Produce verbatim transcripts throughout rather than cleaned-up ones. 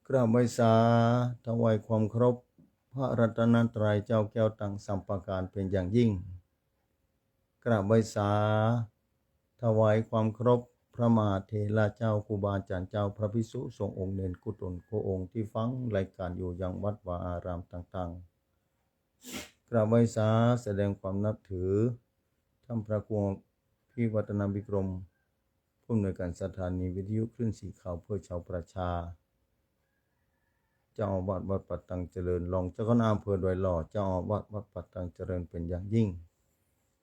กราบไหว้สา ถวายความเคารพพระรัตนตรัยเจ้าแก้วตังสามประการเป๋นอย่างยิ่ง กราบไหว้สา ถวายความเคารพพระมหาเถระเจ้า ครูบาอาจ๋ารย์เจ้า พระภิกษุสงฆ์องค์เณรกู้ต๋นกู้องค์ตี้ฟังรายการอยู่ยังวัดวาอารามต่างๆ กราบไหว้สา แสดงความนับถือ ท่านพระครูพิวัฒนวิกรม ผู้อำนวยการสถานีวิทยุคลื่นสีขาวเพื่อชาวประชา เจ้าอาวาสวัดป่าตังเจริญ รองเจ้าคณะอำเภอดอยหล่อ เจ้าอาวาสวัดป่าตังเจริญเป๋นอย่างยิ่ง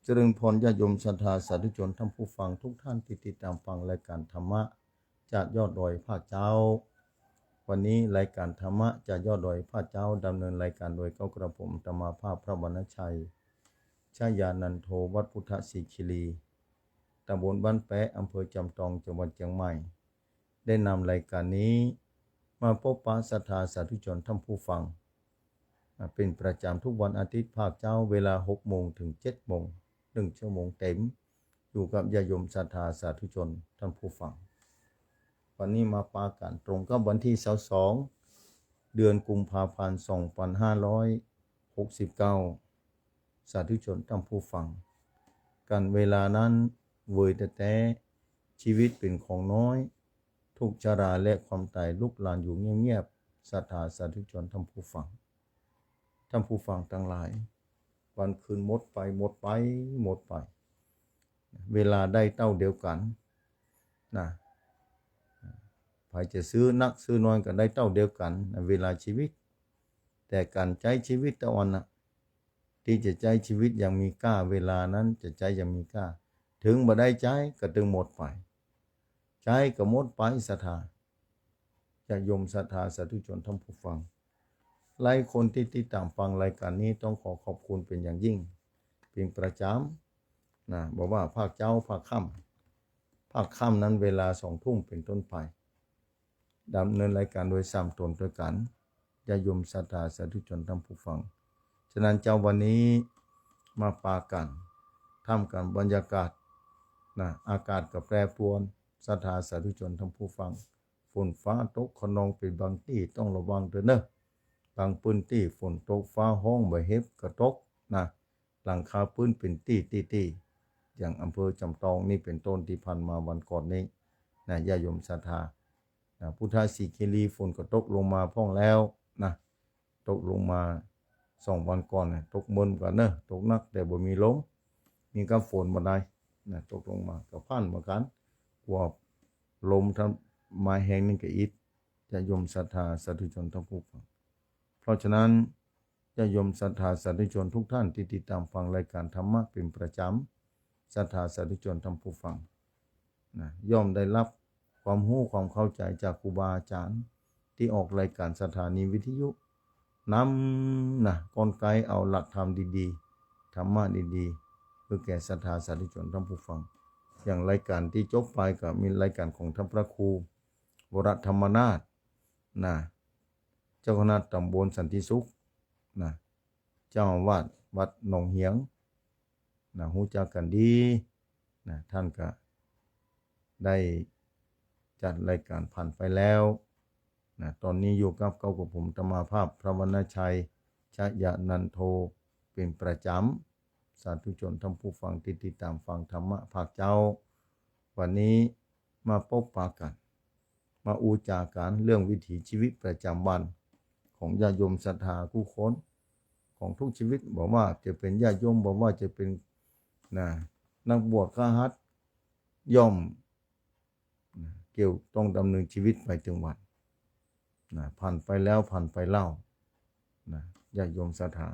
เจริญพรญาติโยมศรัทธาสาธุชนท่านผู้ฟังทุกท่านตี้ติดต๋ามฟังรายการธรรมะจากยอดดอยภาคเจ๊า วันนี้รายการธรรมะจากยอดดอยภาคเจ๊า ดำเนินรายการโดยเก้ากระผมอาตมาภาพพระวรรณชัย ชยานันโท วัดพุทธสิขิลี ต๋ำบลบ้านแป๊ะ อำเภอจอมตอง จังหวัดเจียงใหม่ ได้นำรายการนี้มาปบปะศรัทธาสาธุชนท่านผู้ฟัง อ่า เป๋นประจ๋ำทุกวันอาทิตย์ภาคเจ๊า เวลาหกโมงเถิงเจ็ดโมง นึ่งชั่วโมงเต๋ม อยู่กับญาติโยมศรัทธาสาธุชนท่านผู้ฟัง วันนี้มาปะกั๋นตรงกับวันตี้ซาวสอง เดือนกุมภาพันธ์ สองปันห้าร้อยหกสิบเก้า สาธุชนท่านผู้ฟัง กั๋นเวลานั้นเวยแต๊ๆ ชีวิตเป๋นของน้อย ทุกข์ชราและความต๋ายลุกลานอยู่เงียบๆ ศรัทธาสาธุชนท่านผู้ฟัง ท่านผู้ฟังตังหลาย วันคืนหมดไป หมดไป หมดไป เวลาได้เต้าเดียวกั๋น นะ ใผจะซื้อนักซื้อน้อยก็ได้เต้าเดียวกั๋นนะ เวลาชีวิต แต่ก๋านใจ๊ชีวิตตะวันนะ ตี้จะใจ๊ชีวิตอย่างมีก้า เวลานั้นจะใจ๊อย่างมีก้า เถิงบ่ได้ใจ๊ก็เถิงหมดไป ใจ๊ก็หมดไป ศรัทธา ญาติโยมศรัทธาสาธุชนท่านผู้ฟัง หลายคนตี้ติดต๋ามฟังรายการนี้ ต้องขอขอบคุณเป๋นอย่างยิ่ง เป๋นประจ๋ำ นะ บ่ว่าภาคเจ๊า ภาคค่ำ ภาคค่ำนั้นเวลาสองทุ่มเป๋นต้นไป ดำเนินรายการโดยสามต๋นตวยกั๋น ญาติโยมศรัทธาสาธุชนท่านผู้ฟัง ฉะนั้นเจ๊าวันนี้มาปะกั๋น ท่ามกลางบรรยากาศ นะ อากาศก็แปรปรวน ศรัทธาสาธุชนท่านผู้ฟัง ฝนฟ้าตกคะนองเป๋นบางตี้ ต้องระวังเต๊อะเน่อ บางปื้นตี้ฝนตกฟ้าฮ้อง ใบเห็บก็ตก นะ หลังคาปื้นเป๋นตี้ๆๆ อย่างอำเภอจอมตองนี่เป๋นต้น ตี้ผ่านมาวันก่อนนี้ นะ ญาติโยมศรัทธา นะ พุทธสิขิลีฝนก็ตกลงมาพ่องแล้ว นะ ตกลงมาสองวันก่อนนะ ตกเมินกั๋นเน่อ ตกนักแต่บ่มีลม มีกับฝนบ่ได้ นะ ตกลงมาก็ผ่านเหมือนกั๋น กว่าลมถ้ามาแฮงนี่ก็อิด ญาติโยมศรัทธาสาธุชนท่านผู้ฟัง เพราะฉะนั้น ญาติโยมศรัทธาสาธุชนทุกท่านตี้ติดต๋ามฟังรายการธรรมะเป๋นประจ๋ำ ศรัทธาสาธุชนท่านผู้ฟัง นะ ย่อมได้ฮับความฮู้ความเข้าใจ๋จากครูบาอาจ๋ารย์ ตี้ออกรายการสถานีวิทยุ นำ นะ กลไกเอาหลักธรรมดีๆ ธรรมะดีๆ หื้อแก่ศรัทธาสาธุชนท่านผู้ฟัง อย่างรายการตี้จบไปก็มีรายการของท่านพระครู วรธรรมนาถ นะ เจ้าคณะต๋ำบลสันติสุข นะ เจ้าอาวาสวัดหนองเหียง นะ ฮู้จักกั๋นดี นะ ท่านก็ได้จัดรายการผ่านไปแล้ว นะ ต๋อนนี้อยู่กับเก้ากระผมอาตมาภาพพระวรรณชัย ชยานันโท เป๋นประจ๋ำ สาธุชนท่านผู้ฟังตี้ติดต๋ามฟังธรรมะภาคเจ๊า วันนี้มาปบปะกั๋น มาอู้จ๋ากั๋นเรื่องวิถีชีวิตประจ๋ำวันของญาติโยมศรัทธากู้คน ของทุกชีวิต บ่ว่าจะเป๋นญาติโยม บ่ว่าจะเป๋น นะ นักบวชคฤหัสถ์ ย่อม นะ เกี่ยวต้องดำเนินชีวิตไปตึงวัน นะ ผ่านไปแล้วผ่านไปเล่า นะ ญาติโยมศรัทธา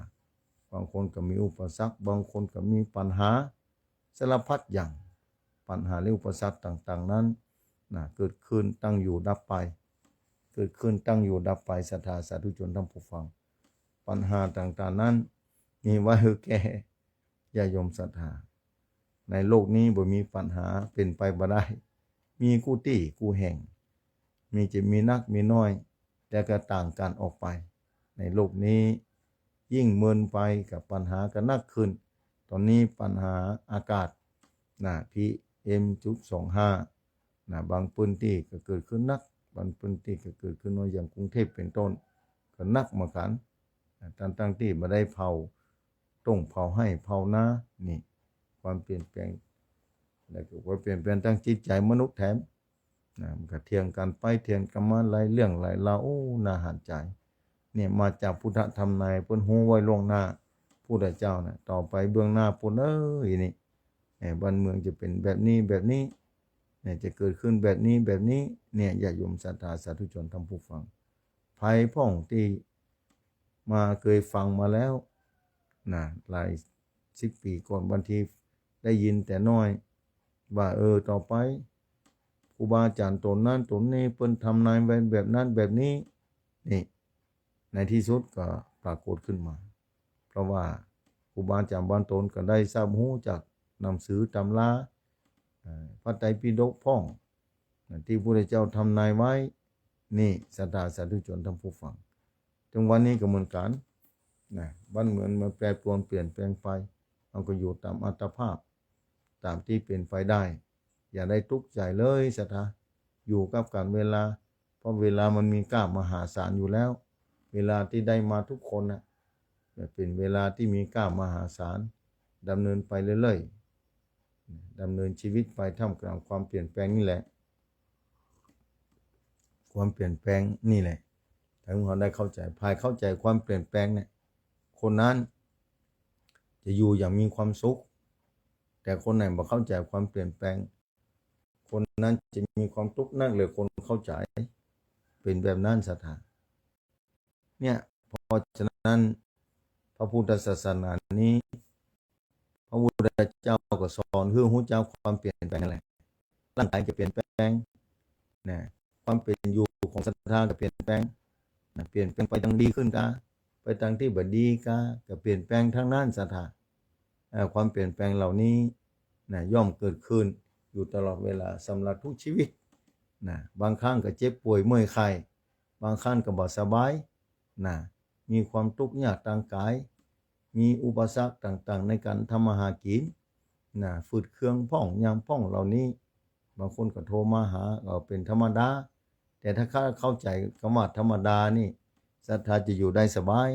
บางคนก็มีอุปสรรค บางคนก็มีปัญหาสารพัดอย่าง ปัญหาและอุปสรรคต่างๆ นั้น นะ เกิดขึ้นตั้งอยู่ดับไป เกิดขึ้นตั้งอยู่ดับไป ศรัทธาสาธุชนท่านผู้ฟัง ปัญหาต่างๆ นั้น มีไว้หื้อแก่ ญาติโยมศรัทธา ในโลกนี้บ่มีปัญหาเป๋นไปบ่ได้ มีกู้ตี้กู้แห่ง มีจะมีนักมีน้อย แต่ก็ต่างกั๋นออกไป ในโลกนี้ ยิ่งเมินไปก็ปัญหาก็นักขึ้น ต๋อนนี้ปัญหาอากาศ นะ PM จุดสองห้า นะ บางปื้นตี้ก็เกิดขึ้นนัก บางพื้นตี้ก็เกิดขึ้นว่าอย่างกรุงเทพฯ เป๋นต้น ก็หนักเหมือนกั๋น ตั้งๆ ตี้บ่ได้เผาต้งเผาไฮ่เผานา นี่ ความเปลี่ยนแปลง แล้วก็ความเปลี่ยนแปลงตางจิตใจ๋มนุษย์แถม นะ มันก็เถียงกั๋นไปเถียงกั๋นมาหลายเรื่องหลายราว โอ้ น่าหันใจ๋ เนี่ย มาจากพุทธธรรมนาย เปิ้นฮู้ไว้ล่วงหน้า พุทธเจ้าน่ะ ต่อไปเบื้องหน้าปู้นเอ้ย นี่ เนี่ย บ้านเมืองจะเป๋นแบบนี้แบบนี้ เนี่ย จะเกิดขึ้นแบบนี้แบบนี้ เนี่ย ญาติโยมศรัทธาสาธุชนท่านผู้ฟัง ใผพ่องตี้มาเกยฟังมาแล้ว นะ หลายสิบปี๋ก่อน บางทีได้ยินแต่น้อย ว่า เออ ต่อไป ครูบาอาจ๋ารย์ต๋นนั้นต๋นนี้ เปิ้นทำนายไว้แบบนั้นแบบนี้ นี่ ในตี้สุดก็ปรากฏขึ้นมา เพราะว่าครูบาอาจ๋ารย์บางต๋นก็ได้ทราบฮู้จากหนังสือต๋ำรา เอ่อ พระไตรปิฎกพ่อง ตี้พระพุทธเจ้าทำนายไว้ นี่ ศรัทธาสาธุชนท่านผู้ฟัง เถิงวันนี้ก็เหมือนกั๋น นะ บ้านเมืองมันแปรปรวนเปลี่ยนแปลงไป เฮาก็อยู่ต๋ามอัตภาพ ต๋ามตี้เป๋นไปได้ อย่าได้ตุ๊กใจ๋เลยศรัทธา อยู่กับก๋าลเวลา เพราะเวลามันมีก้ามหาศาลอยู่แล้ว เวลาตี้ได้มาทุกคนน่ะ เป๋นเวลาตี้มีก้ามหาศาล ดำเนินไปเรื่อยๆ ดำเนินชีวิตไปท่ามกลางความเปลี่ยนแปลงนี่แหละ ความเปลี่ยนแปลงนี่แหละ ถ้าเฮาได้เข้าใจ๋ ใผเข้าใจ๋ความเปลี่ยนแปลงเนี่ย คนนั้นจะอยู่อย่างมีความสุข แต่คนไหนบ่เข้าใจ๋ความเปลี่ยนแปลง คนนั้นจะมีความตุ๊กข์นักแล คนเข้าใจ๋ เป๋นแบบนั้นศรัทธา เนี่ย เพราะฉะนั้น พระพุทธศาสนานี้ พระพุทธเจ้าก็สอนหื้อฮู้จักความเปลี่ยนแปลงนั่นแหละ ร่างกายก็เปลี่ยนแปลง นะ ความเป๋นอยู่ของศรัทธาก็เปลี่ยนแปลง นะ เปลี่ยนแปลงไปตางดีขึ้นกา ไปตางตี้บ่ดีกา ก็เปลี่ยนแปลงตังนั้นศรัทธา เอ่อ ความเปลี่ยนแปลงเหล่านี้ นะ ย่อมเกิดขึ้นอยู่ตลอดเวลาสำหรับทุกชีวิต นะ บางครั้งก็เจ็บป่วยเมื่อยไข้ บางครั้งก็บ่สบาย นะ มีความตุ๊กข์ยากตางก๋าย มีอุปสรรคต่างๆ ในก๋านทำมาหากิ๋น นะ ฝืดเคืองพ่องยามพ่องเหล่านี้ บางคนก็โทรมาหา ก็เป๋นธรรมดา แต่ถ้าเข้าใจ๋กำว่าธรรมดานี่ ศรัทธาจะอยู่ได้สบาย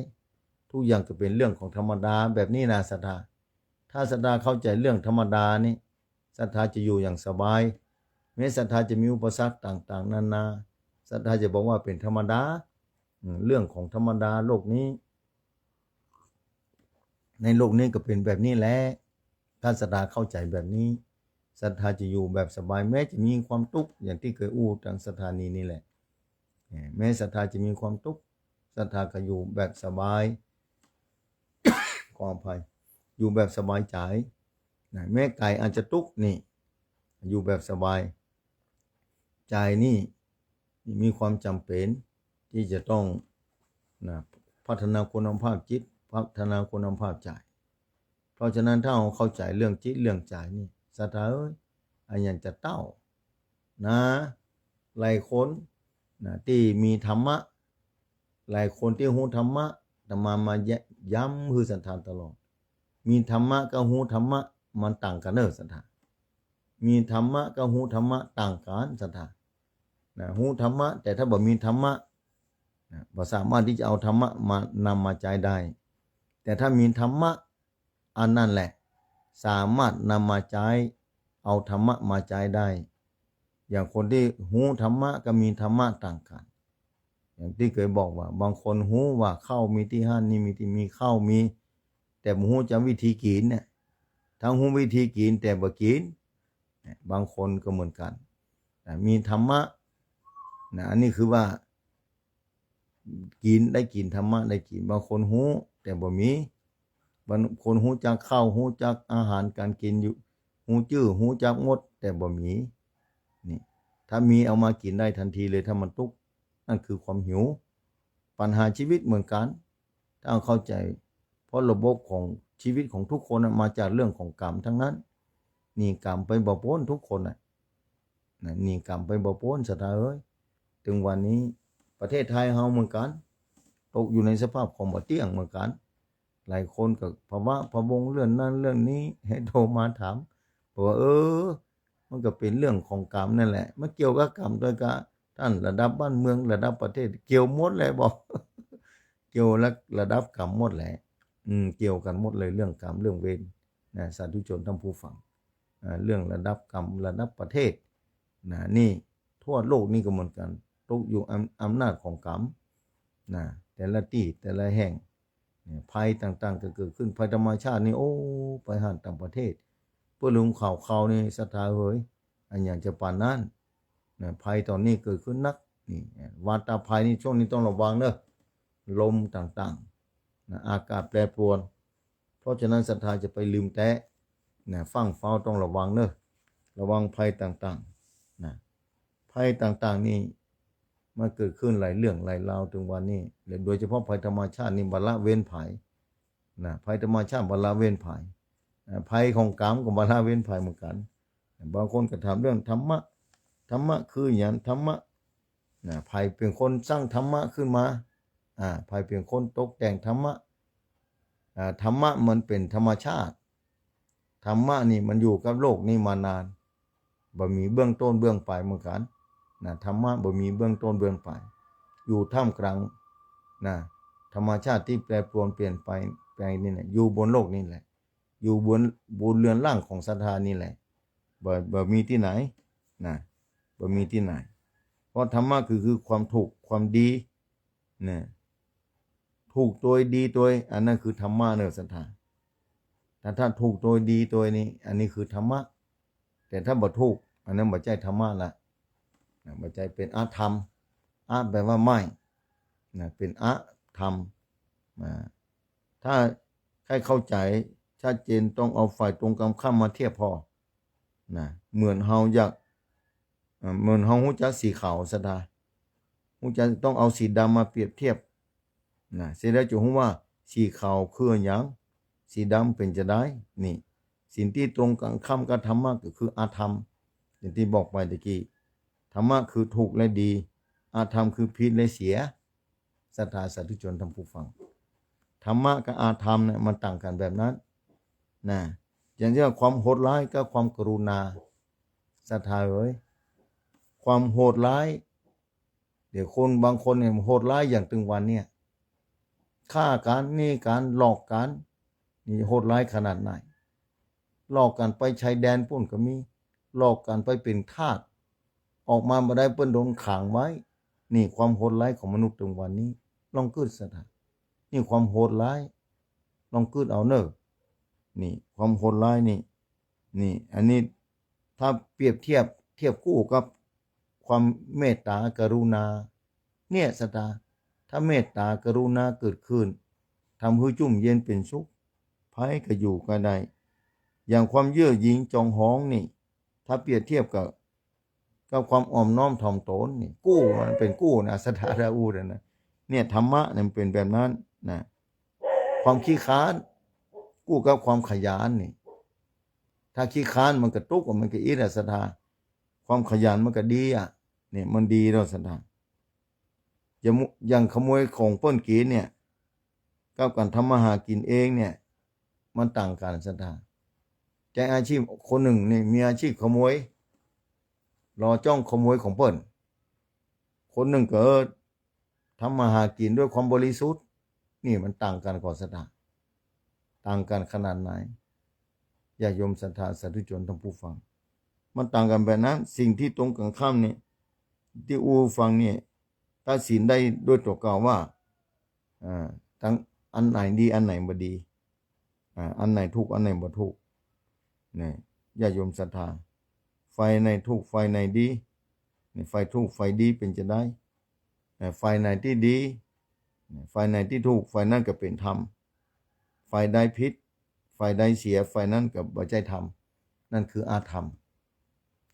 ทุกอย่างก็เป๋นเรื่องของธรรมดาแบบนี้นะศรัทธา ถ้าศรัทธาเข้าใจ๋เรื่องธรรมดานี่ ศรัทธาจะอยู่อย่างสบาย แม้ศรัทธาจะมีอุปสรรคต่างๆ นานา ศรัทธาจะบอกว่าเป๋นธรรมดา อืม เรื่องของธรรมดาโลกนี้ ในโลกนี้ก็เป๋นแบบนี้แหละ ถ้าศรัทธาเข้าใจ๋แบบนี้ ศรัทธาจะอยู่แบบสบาย แม้จะมีความตุ๊กข์อย่างตี้เกยอู้ตางศรัทธานี่ นี่แหละ แม้ศรัทธาจะมีความตุ๊กข์ ศรัทธาก็อยู่แบบสบาย ขออภัย อยู่แบบสบายใจ๋ นะ แม้ใจ๋อาจจะตุ๊กข์นี่ อยู่แบบสบาย ใจ๋นี่มีความจ๋ำเป๋นตี้จะต้อง นะ พัฒนาคุณภาพจิต พัฒนาคุณภาพใจ๋ เพราะฉะนั้นถ้าเฮาเข้าใจ๋เรื่องจิตเรื่องใจ๋นี่ ศรัทธาเอ้ย อะหยังจะเต้า นะ หลายคน นะ ตี้มีธรรมะ หลายคนตี้ฮู้ธรรมะ อาตมามาย้ำ ย้ำหื้อศรัทธาตลอด มีธรรมะกับฮู้ธรรมะ มันต่างกั๋นเน่อศรัทธา มีธรรมะกับฮู้ธรรมะต่างกั๋นศรัทธา นะ ฮู้ธรรมะ แต่ถ้าบ่มีธรรมะ นะ บ่สามารถตี้จะเอาธรรมะมานำมาใจ๊ได้ แต่ถ้ามีธรรมะ อันนั้นแหละ สามารถนำมาใจ๊ เอาธรรมะมาใจ๊ได้ อย่างคนตี้ฮู้ธรรมะกับมีธรรมะต่างกั๋น อย่างตี้เกยบอกว่า บางคนฮู้ว่าข้าวมีตี้หั้น นี่มีตี้ มีข้าวมี แต่บ่ฮู้จักวิธีกิ๋นเนี่ย ทั้งฮู้วิธีกิ๋นแต่บ่กิ๋น เนี่ย บางคนก็เหมือนกั๋น นะ มีธรรมะ นะ อันนี้คือว่า กิ๋นได้กิ๋น ธรรมะได้กิ๋น บางคนฮู้แต่บ่มี บางคนฮู้จักข้าว ฮู้จักอาหารก๋านกิ๋นอยู่ ฮู้จื้อ ฮู้จักหมด แต่บ่มี นี่ ถ้ามีเอามากิ๋นได้ตันทีเลย ถ้ามันตุ๊กข์ นั่นคือความหิว ปัญหาชีวิตเหมือนกั๋น ถ้าเข้าใจ๋ เพราะระบบของชีวิตของทุกคนน่ะ มาจากเรื่องของก๋รรมตังนั้น หนีก๋รรมไปบ่ป๊นทุกคนน่ะ นะ หนีก๋รรมไปบ่ป๊นศรัทธาเอ้ย เถิงวันนี้ ประเทศไทยเฮาเหมือนกั๋น ตกอยู่ในสภาพของบ่เตี้ยงเหมือนกั๋น หลายคนก็พะวะพะวงเรื่องนั้นเรื่องนี้ หื้อโทรมาถาม บอกว่า เออ มันก็เป๋นเรื่องของก๋รรมนั่นแหละ มันเกี่ยวกับก๋รรมตวยกา ต้านระดับบ้านเมือง ระดับประเทศ เกี่ยวหมดแหละบอก เกี่ยวระ ระดับกรรมหมดแหละ อืม เกี่ยวกั๋นหมดเลย เรื่องกรรม เรื่องเวร นะ สาธุชนท่านผู้ฟัง อ่า เรื่องระดับกรรม ระดับประเทศ นะ นี่ทั่วโลกนี่ก็เหมือนกั๋น ตกอยู่อำ อำนาจของกรรม นะ แต่ละตี้ แต่ละแห่ง เนี่ย ภัยต่างๆ ก็เกิดขึ้น ภัยธรรมชาตินี่ โอ้ ไปฮอดต่างประเทศ เปิ้นลืมข่าวคราวนี่ ศรัทธาเหย อะหยังจะปานนั้น นะ ภัยต๋อนนี้เกิดขึ้นนัก นี่ วาตภัยนี่ ช่วงนี้ต้องระวังเน่อ ลมต่างๆ นะ อากาศแปรปรวน เพราะฉะนั้นศรัทธาจะไปลืมแต๊ นะ ฟั่งเฝ้าต้องระวังเน่อ ระวังภัยต่างๆ นะ ภัยต่างๆ นี่ มันเกิดขึ้นหลายเรื่องหลายราวเถิงวันนี้ และโดยเฉพาะภัยธรรมชาตินี่บ่ละเว้นผาย นะ ภัยธรรมชาติบ่ละเว้นผาย อ่า ภัยของกรรมก็บ่ละเว้นผายเหมือนกั๋น บางคนก็ถามเรื่องธรรมะ ธรรมะคือหยัง ธรรมะ นะ ใผเป๋นคนสร้างธรรมะขึ้นมา อ่า ใผเป๋นคนตกแต่งธรรมะ อ่า ธรรมะมันเป๋นธรรมชาติ ธรรมะนี่มันอยู่กับโลกนี้มานาน บ่มีเบื้องต้นเบื้องปลายเหมือนกั๋น นะ ธรรมะบ่มีเบื้องต้นเบื้องปลาย อยู่ท่ามกลาง นะ ธรรมชาติตี้แปรปรวนเปลี่ยนไป ไปนี่แหละ อยู่บนโลกนี่แหละ อยู่บน บนเรือนร่างของศรัทธานี่แหละ บ่ บ่มีตี้ไหน นะ บ่มีตี้ไหน เพราะธรรมะคือ คือความถูก ความดี นะ ถูกโตยดีโตย อันนั้นคือธรรมะเน่อศรัทธา ถ้า ถ้าถูกโตยดีโตยนี่ อันนี้คือธรรมะ แต่ถ้าบ่ถูก อันนั้นบ่ใจ้ธรรมะละ นะ บ่ใจ้ เป๋นอธรรม อะ แปลว่าไม่ นะ เป๋นอธรรม นะ ถ้าใค่เข้าใจ๋ชัดเจน ต้องเอาฝ่ายตรงกั๋นข้ามมาเทียบผ่อ นะ เหมือนเฮาอยาก เอ่อ เหมือนเฮาฮู้จักสีขาวศรัทธา ฮู้จัก ต้องเอาสีดำมาเปรียบเทียบ นะ เสร็จแล้วจะฮู้ว่าสีขาวคืออะหยัง สีดำเป๋นจาใด นี่ สิ่งตี้ตรงกั๋นข้ามกับธรรมะก็คืออธรรม อย่างตี้บอกไปตะกี้ ธรรมะคือถูกและดี อธรรมคือผิดและเสีย ศรัทธาสาธุชนท่านผู้ฟัง ธรรมะกับอธรรมเนี่ยมันต่างกั๋นแบบนั้น นะ อย่างเช่นความโหดร้ายกับความกรุณา ศรัทธาเอ๋ย ความโหดร้าย เดี๋ยวคนบางคนเนี่ยโหดร้ายอย่างเถิงวันเนี่ย ฆ่ากั๋น นี่กั๋น หลอกกั๋น นี่โหดร้ายขนาดไหน หลอกกั๋นไปชายแดนปู๊นก็มี หลอกกั๋นไปเป๋นทาส ออกมาบ่ได้ เปิ้นโดนขังไว้ นี่ความโหดร้ายของมนุษย์เถิงวันนี้ ลองกึ๊ดศรัทธา นี่ความโหดร้าย ลองกึ๊ดเอาเน่อ นี่ความโหดร้ายนี่ นี่ อันนี้ถ้าเปรียบเทียบ เทียบกู้กับความเมตตากรุณา เนี่ยศรัทธา ถ้าเมตตากรุณาเกิดขึ้น ทำหื้อจุ่มเย็นเป๋นสุข ใผก็อยู่ก็ได้ อย่างความเย่อหยิ่งจองหองนี่ ถ้าเปรียบเทียบกับ กับความอ่อนน้อมถ่อมตนนี่ กู้ มันเป๋นกู้นะ ศรัทธา ถ้าอู้นะ เนี่ยธรรมะเนี่ยมันเป๋นแบบนั้นนะ ความขี้คร้าน กู้กับความขยันนี่ ถ้าขี้คร้านมันก็ตุ๊กข์ มันก็อิดอะศรัทธา ความขยันมันก็ดีอะ เนี่ยมันดีแล้วศรัทธา อย่างมุ อย่างขโมยของเปิ้นกิ๋นเนี่ย กับก๋านทำมาหากิ๋นเองเนี่ย มันต่างกั๋นศรัทธา แต่อาชีพ คนนึ่งนี่มีอาชีพขโมย รอจ้องขโมยของเปิ้น คนนึ่งก็ เออ ทำมาหากิ๋นด้วยความบริสุทธิ์ นี่มันต่างกั๋นก่อศรัทธา ต่างกั๋นขนาดไหน ญาติโยมศรัทธาสาธุชนท่านผู้ฟัง มันต่างกั๋นแบบนั้น สิ่งตี้ตรงกั๋นข้ามนี่ ตี้อู้ฟังนี่ ตัดสินได้ด้วยตั๋วเก่าว่า อ่า ตังอันไหนดี อันไหนบ่ดี อ่า อันไหนถูก อันไหนบ่ถูก นี่ ญาติโยมศรัทธา ฝ่ายไหนถูก ฝ่ายไหนดี นี่ ฝ่ายถูก ฝ่ายดีเป๋นจาใด อ่า ฝ่ายไหนตี้ดี นี่ ฝ่ายไหนตี้ถูก ฝ่ายนั้นก็เป๋นธรรม ฝ่ายใดผิด ฝ่ายใดเสีย ฝ่ายนั้นก็บ่ใจ้ธรรม นั่นคืออธรรม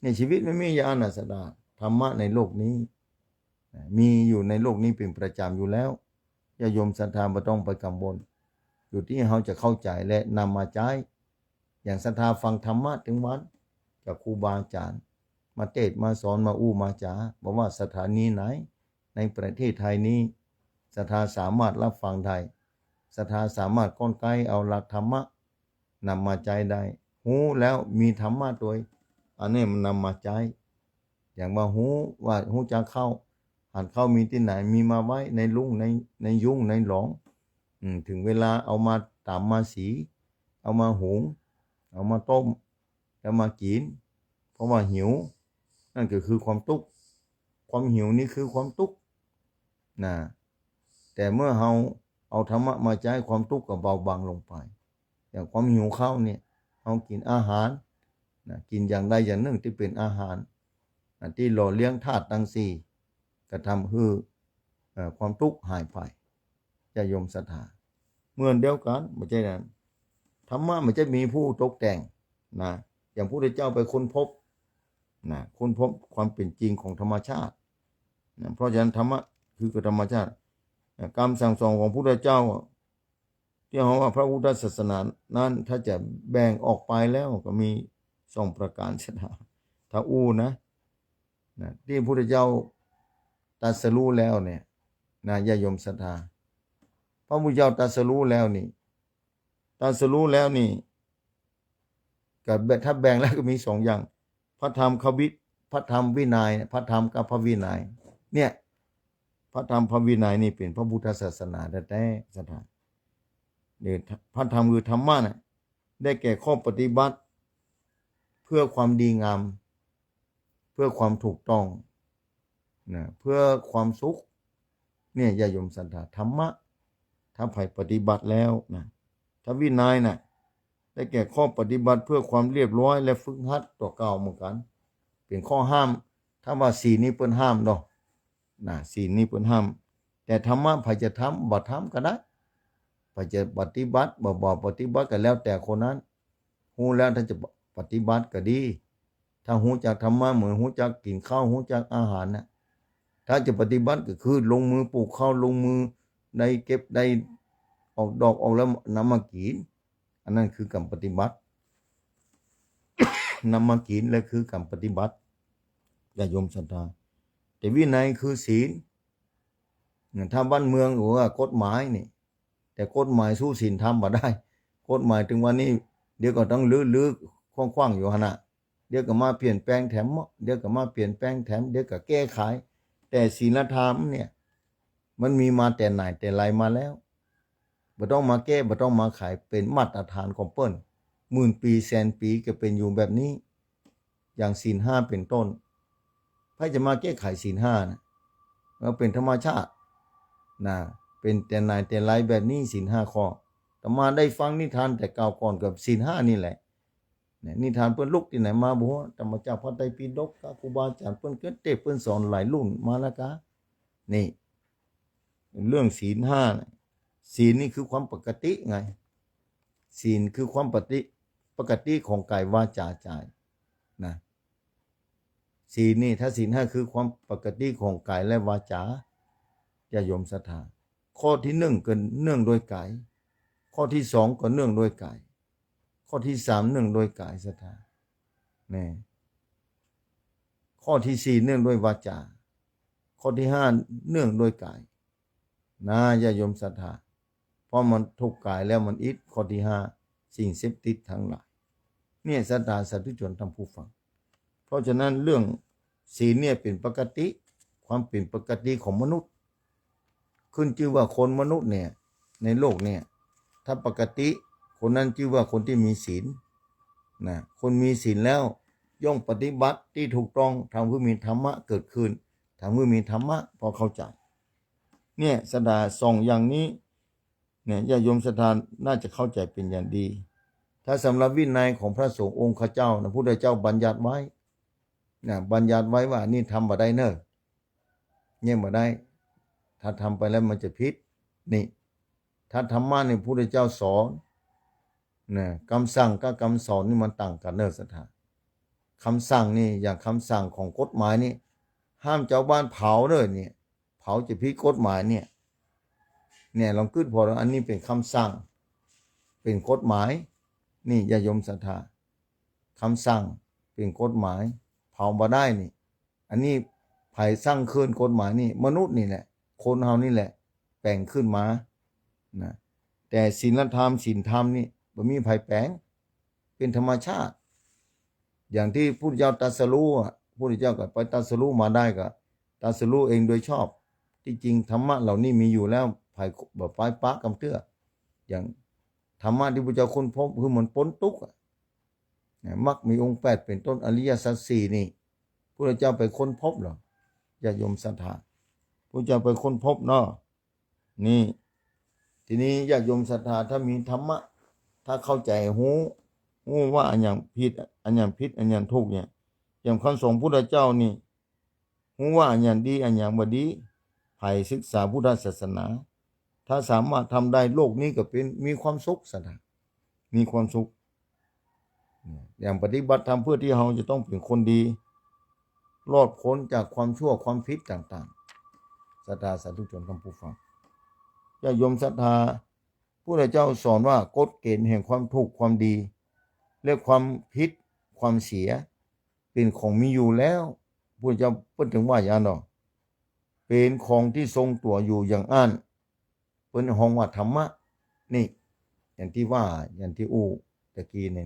ในชีวิตมันมีอย่างนั้นน่ะศรัทธา ธรรมะในโลกนี้ นะ มีอยู่ในโลกนี้เป๋นประจ๋ำอยู่แล้ว ญาติโยมศรัทธาบ่ต้องไปกังวล อยู่ตี้เฮาจะเข้าใจ๋และนำมาใจ๊ อย่างศรัทธาฟังธรรมะตึงวัน จากครูบาอาจ๋ารย์ มาเตสน์มาสอน มาอู้มาจ๋า บ่ว่าสถานีไหน ในประเทศไทยนี้ ศรัทธาสามารถฮับฟังได้ ศรัทธาสามารถก้อนไกลเอาหลักธรรมะนำมาใจ๊ได้ ฮู้แล้วมีธรรมะตวย อันนี้มันนำมาใจ๊ จ อย่างว่าฮู้ว่าฮู้จักข้าว หันข้าวมีตี้ไหน มีมาไว้ในลุ่ง ใน ในยุ้ง ในหลอง อืม เถิงเวลาเอามาต๋ำมาสี เอามาหุง เอามาต้ม แล้วมากิ๋น เพราะว่าหิว นั่นก็คือความตุ๊กข์ ความหิวนี่คือความตุ๊กข์ นะ แต่เมื่อเฮาเอาธรรมะมาใจ๊ ความตุ๊กข์ก็เบาบางลงไป อย่างความหิวข้าวเนี่ย เฮากิ๋นอาหาร นะ กิ๋นอย่างใดอย่างนึ่งตี้เป๋นอาหาร นะ ตี้หล่อเลี้ยงธาตุตังสี่ ก็ทำหื้อ เอ่อ ความตุ๊กข์หายไป ญาติโยมศรัทธา เหมือนเดียวกั๋น บ่ใจ้นั้น ธรรมะมันจะมีผู้ตกแต่ง นะ อย่างพระพุทธเจ้าไปค้นพบ นะ ค้นพบความเป๋นจริงของธรรมชาติ นะ เพราะฉะนั้นธรรมะคือกับธรรมชาติ นะ กำสั่งสอนของพระพุทธเจ้า ตี้เฮาว่าพระพุทธศาสนานั้น ถ้าจะแบ่งออกไปแล้วก็มีสองประก๋านศรัทธา ถ้าอู้นะ นะ ตี้พระพุทธเจ้าตรัสรู้แล้วเนี่ย นะ ญาติโยมศรัทธา พระพุทธเจ้าตรัสรู้แล้วนี่ ตรัสรู้แล้วนี่ ก็แบ่ง ถ้าแบ่งแล้วก็มีสองอย่าง พระธรรมควิ พระธรรมวินัย พระธรรมกับพระวินัย เนี่ย พระธรรมพระวินัยนี่เป๋นพระพุทธศาสนาแต๊ๆ ศรัทธา เนี่ย พระธรรมคือธรรมะน่ะ ได้แก่ข้อปฏิบัติ เพื่อความดีงาม เพื่อความถูกต้อง นะ เพื่อความสุข เนี่ย ญาติโยมศรัทธา ธรรมะ ถ้าใผปฏิบัติแล้วนะ ถ้าวินัยน่ะ ได้แก่ข้อปฏิบัติเพื่อความเรียบร้อยและฝึกหัด ตั๋วเก่าเหมือนกั๋น เป๋นข้อห้าม ถ้าว่าศีลนี่เปิ้นห้ามเนาะ นะ ศีลนี่เปิ้นห้าม แต่ธรรมะใผจะทำ บ่ทำก็ได้ ใผจะปฏิบัติ บ่ บ่ปฏิบัติก็แล้วแต่คนนั้น ฮู้แล้วถ้าจะปฏิบัติก็ดี ถ้าฮู้จักธรรมะเหมือนฮู้จักกิ๋นข้าว ฮู้จักอาหารน่ะ ถ้าจะปฏิบัติก็คือลงมือปลูกข้าว ลงมือได้เก็บได้ออกดอกออกแล้วนำมากิ๋น อันนั้นคือกำปฏิบัติ นำมากิ๋นและคือกำปฏิบัติ ญาติโยมศรัทธา แต่วินัยคือศีล เนี่ย ถ้าบ้านเมืองหรือว่ากฎหมายนี่ แต่กฎหมายสู้ศีลธรรมบ่ได้ กฎหมายเถิงวันนี้ เดี๋ยวก็ต้องรื้อๆ ขว้างๆ อยู่หั้นน่ะ เดี๋ยวก็มาเปลี่ยนแปลงแถมเนาะ เดี๋ยวก็มาเปลี่ยนแปลงแถม เดี๋ยวก็แก้ไข แต่ศีลธรรมเนี่ย มันมีมาแต่ไหนแต่ไรมาแล้ว บ่ต้องมาแก้ บ่ต้องมาไข เป๋นมาตรฐานของเปิ้น หมื่นปี๋แสนปี๋ก็เป๋นอยู่แบบนี้ อย่างศีลห้าเป๋นต้น ใผจะมาแก้ไขศีลห้าน่ะ มันเป๋นธรรมชาติ นะ เป๋นแต่ไหนแต่ไรแบบนี้ ศีลห้าข้อ อาตมาได้ฟังนิทานแต่เก่าก่อนกับศีลห้านี่แหละ เนี่ย นิทานเปิ้นลุกตี้ไหนมาบ่ฮู้ อาตมาจากพระไตรปิฎกกับครูบาอาจ๋ารย์เปิ้นก็เตศน์เปิ้นสอนหลายรุ่นมาแล้วกา นี่ เรื่องศีลห้าน่ะ ศีลนี่คือความปกติไง ศีลคือความปกติ ปกติของกายวาจาใจ๋ นะ ศีลนี่ ถ้าศีลห้าคือความปกติของกายและวาจา ญาติโยมศรัทธา ข้อตี้นึ่งก็เนื่องด้วยกาย ข้อตี้สองก็เนื่องด้วยกาย ข้อตี้สามเนื่องด้วยกายศรัทธา แน่ ข้อตี้สี่เนื่องด้วยวาจา ข้อตี้ห้าเนื่องด้วยกาย นะ ญาติโยมศรัทธา เพราะมันถูกกายแล้วมันอิด ข้อตี้ห้า สิ่งเสพติดทั้งหลาย เนี่ย ศรัทธาสาธุชนท่านผู้ฟัง เพราะฉะนั้นเรื่องศีลเนี่ยเป๋นปกติ ความเป๋นปกติของมนุษย์ ขึ้นจื้อว่าคนมนุษย์เนี่ย ในโลกเนี่ย ถ้าปกติ คนนั้นจื้อว่าคนตี้มีศีล นะ คนมีศีลแล้วย่อมปฏิบัติตี้ถูกต้อง ทำหื้อมีธรรมะเกิดขึ้น ทำหื้อมีธรรมะ พอเข้าใจ๋ เนี่ย ศรัทธา สองอย่างนี้ เนี่ย ญาติโยมศรัทธาน่าจะเข้าใจ๋เป๋นอย่างดี ถ้าสำหรับวินัยของพระสงฆ์องค์ข้าเจ้านะ พุทธเจ้าบัญญัติไว้ นะ บัญญัติไว้ว่านี่ทำบ่ได้เน่อ เนี่ยบ่ได้ ถ้าทำไปแล้วมันจะผิด นี่ ถ้าธรรมะนี่พุทธเจ้าสอน นะ กำสั่งกับกำสอนนี่มันต่างกั๋นเน่อศรัทธา กำสั่งนี่ อย่างกำสั่งของกฎหมายนี่ ห้ามจาวบ้านเผาเน่อ เนี่ย เผาจะผิดกฎหมายเนี่ย เนี่ย ลองกึ๊ดผ่อ อันนี้เป๋นกำสั่ง เป๋นกฎหมาย นี่ ญาติโยมศรัทธา กำสั่งเป๋นกฎหมาย เผาบ่ได้นี่ อันนี้ใผสร้างขึ้นกฎหมายนี่ มนุษย์นี่แหละ คนเฮานี่แหละ แปงขึ้นมา นะ แต่ศีลธรรม ศีลธรรมนี่บ่มีใผแปง เป๋นธรรมชาติ อย่างตี้พุทธเจ้าตรัสรู้อะ พุทธเจ้าก็ไปตรัสรู้มาได้ก็ตรัสรู้เองโดยชอบ ตี้จริงธรรมะเหล่านี้มีอยู่แล้ว ใผบ่ใฝ่ปะกำเตื้อ อย่างธรรมะตี้พุทธเจ้าค้นพบ คือมันป๊นตุ๊กข์อะ นะ มรรคมีองค์แปดเป๋นต้น อริยสัจสี่นี่ พุทธเจ้าไปค้นพบเหรอ ญาติโยมศรัทธา พุทธเจ้าไปค้นพบเนาะ นี่ ทีนี้ญาติโยมศรัทธา ถ้ามีธรรมะ ถ้าเข้าใจ๋ ฮู้ ฮู้ว่าอันหยังผิด อันหยังผิด อันหยังถูกเนี่ย อย่างคำสอนพุทธเจ้านี่ ฮู้ว่าอันหยังดี อันหยังบ่ดี ใผศึกษาพุทธศาสนา ถ้าสามารถทำได้ โลกนี้ก็เป๋น มีความสุขศรัทธา มีความสุข อย่างปฏิบัติธรรมเพื่อตี้เฮาจะต้องเป๋นคนดี รอดป๊นจากความชั่วความผิดต่างๆ ศรัทธาสาธุชนท่านผู้ฟัง ญาติโยมศรัทธา พุทธเจ้าสอนว่ากฎเก๋ณฑ์แห่งความถูกความดี และความผิดความเสีย เป๋นของมีอยู่แล้ว พุทธเจ้าเปิ้นจึงว่าอย่างนั้นเนาะ เป๋นของตี้ทรงตั๋วอยู่อย่างอั้น เปิ้นฮ้องว่าธรรมะ นี่ อย่างตี้ว่า อย่างตี้อู้ตะกี้นี่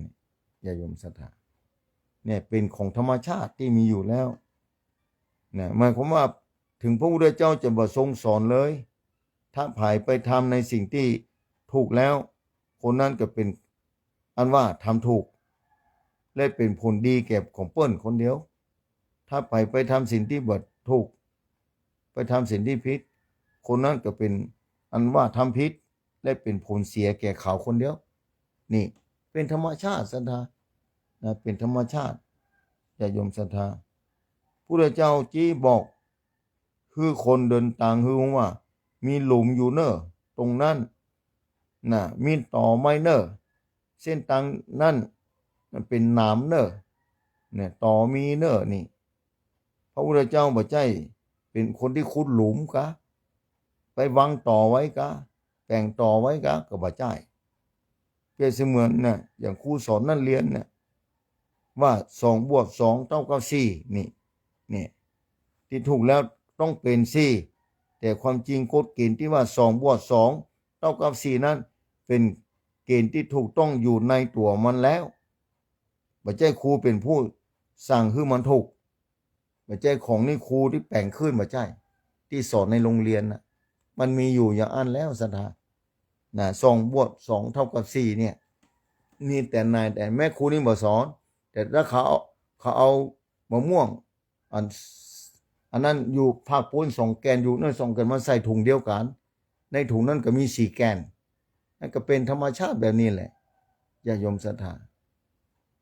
ญาติโยมศรัทธา เนี่ยเป๋นของธรรมชาติตี้มีอยู่แล้ว นะ หมายความว่า ถึงพระพุทธเจ้าจะบ่ทรงสอนเลย ถ้าใผไปทำในสิ่งตี้ถูกแล้ว คนนั้นก็เป๋นอันว่าทำถูก และเป๋นผลดีแก่ของเปิ้นคนเดียว ถ้าใผไปทำสิ่งตี้บ่ถูก ไปทำสิ่งตี้ผิด คนนั้นก็เป๋นอันว่าทำผิด และเป๋นผลเสียแก่เขาคนเดียว นี่เป๋นธรรมชาติศรัทธา นะ เป๋นธรรมชาติ ญาติโยมศรัทธา พุทธเจ้าจี้บอก คือคนเดินตาง คือว่า มีหลุมอยู่เน่อ ตรงนั้น นะ มีตอไม้เน่อ เส้นตางนั้นมันเป๋นหนามเน่อ เนี่ย ตอมีเน่อ นี่ พระพุทธเจ้าบ่ใจ้เป๋นคนตี้ขุดหลุมกา ไปวางตอไว้กา แป๋งตอไว้กา ก็บ่ใจ้ เปรียบเสมือนนะ อย่างครูสอนนักเรียนนะ ว่าสองบวกสองเต้ากับสี่ นี่ เนี่ย ตี้ถูกแล้วต้องเป๋นสี่ แต่ความจริงกฎเก๋ณฑ์ตี้ว่าสองบวกสองเต้ากับสี่นั้น เป๋นเก๋ณฑ์ตี้ถูกต้องอยู่ในตั๋วมันแล้ว บ่ใจ้ครูเป๋นผู้สั่งหื้อมันถูก บ่ใจ้ของนี่ครูตี้แป๋งขึ้น บ่ใจ้ ตี้สอนในโรงเรียนนะ มันมีอยู่อย่างอั้นแล้วศรัทธา นะ สองบวกสองเต้ากับสี่ เนี่ย มีแต่นาย แต่แม่ครูนี่บ่สอน แต่ถ้าเขาเอา เขาเอามะม่วง อัน อันนั้นอยู่ภาคปู๊นสองแก่น อยู่นั่นสองแก่น มาใส่ถุงเดียวกั๋น ในถุงนั้นก็มีสี่แก่น นั่นก็เป๋นธรรมชาติแบบนี้แหละ ญาติโยมศรัทธา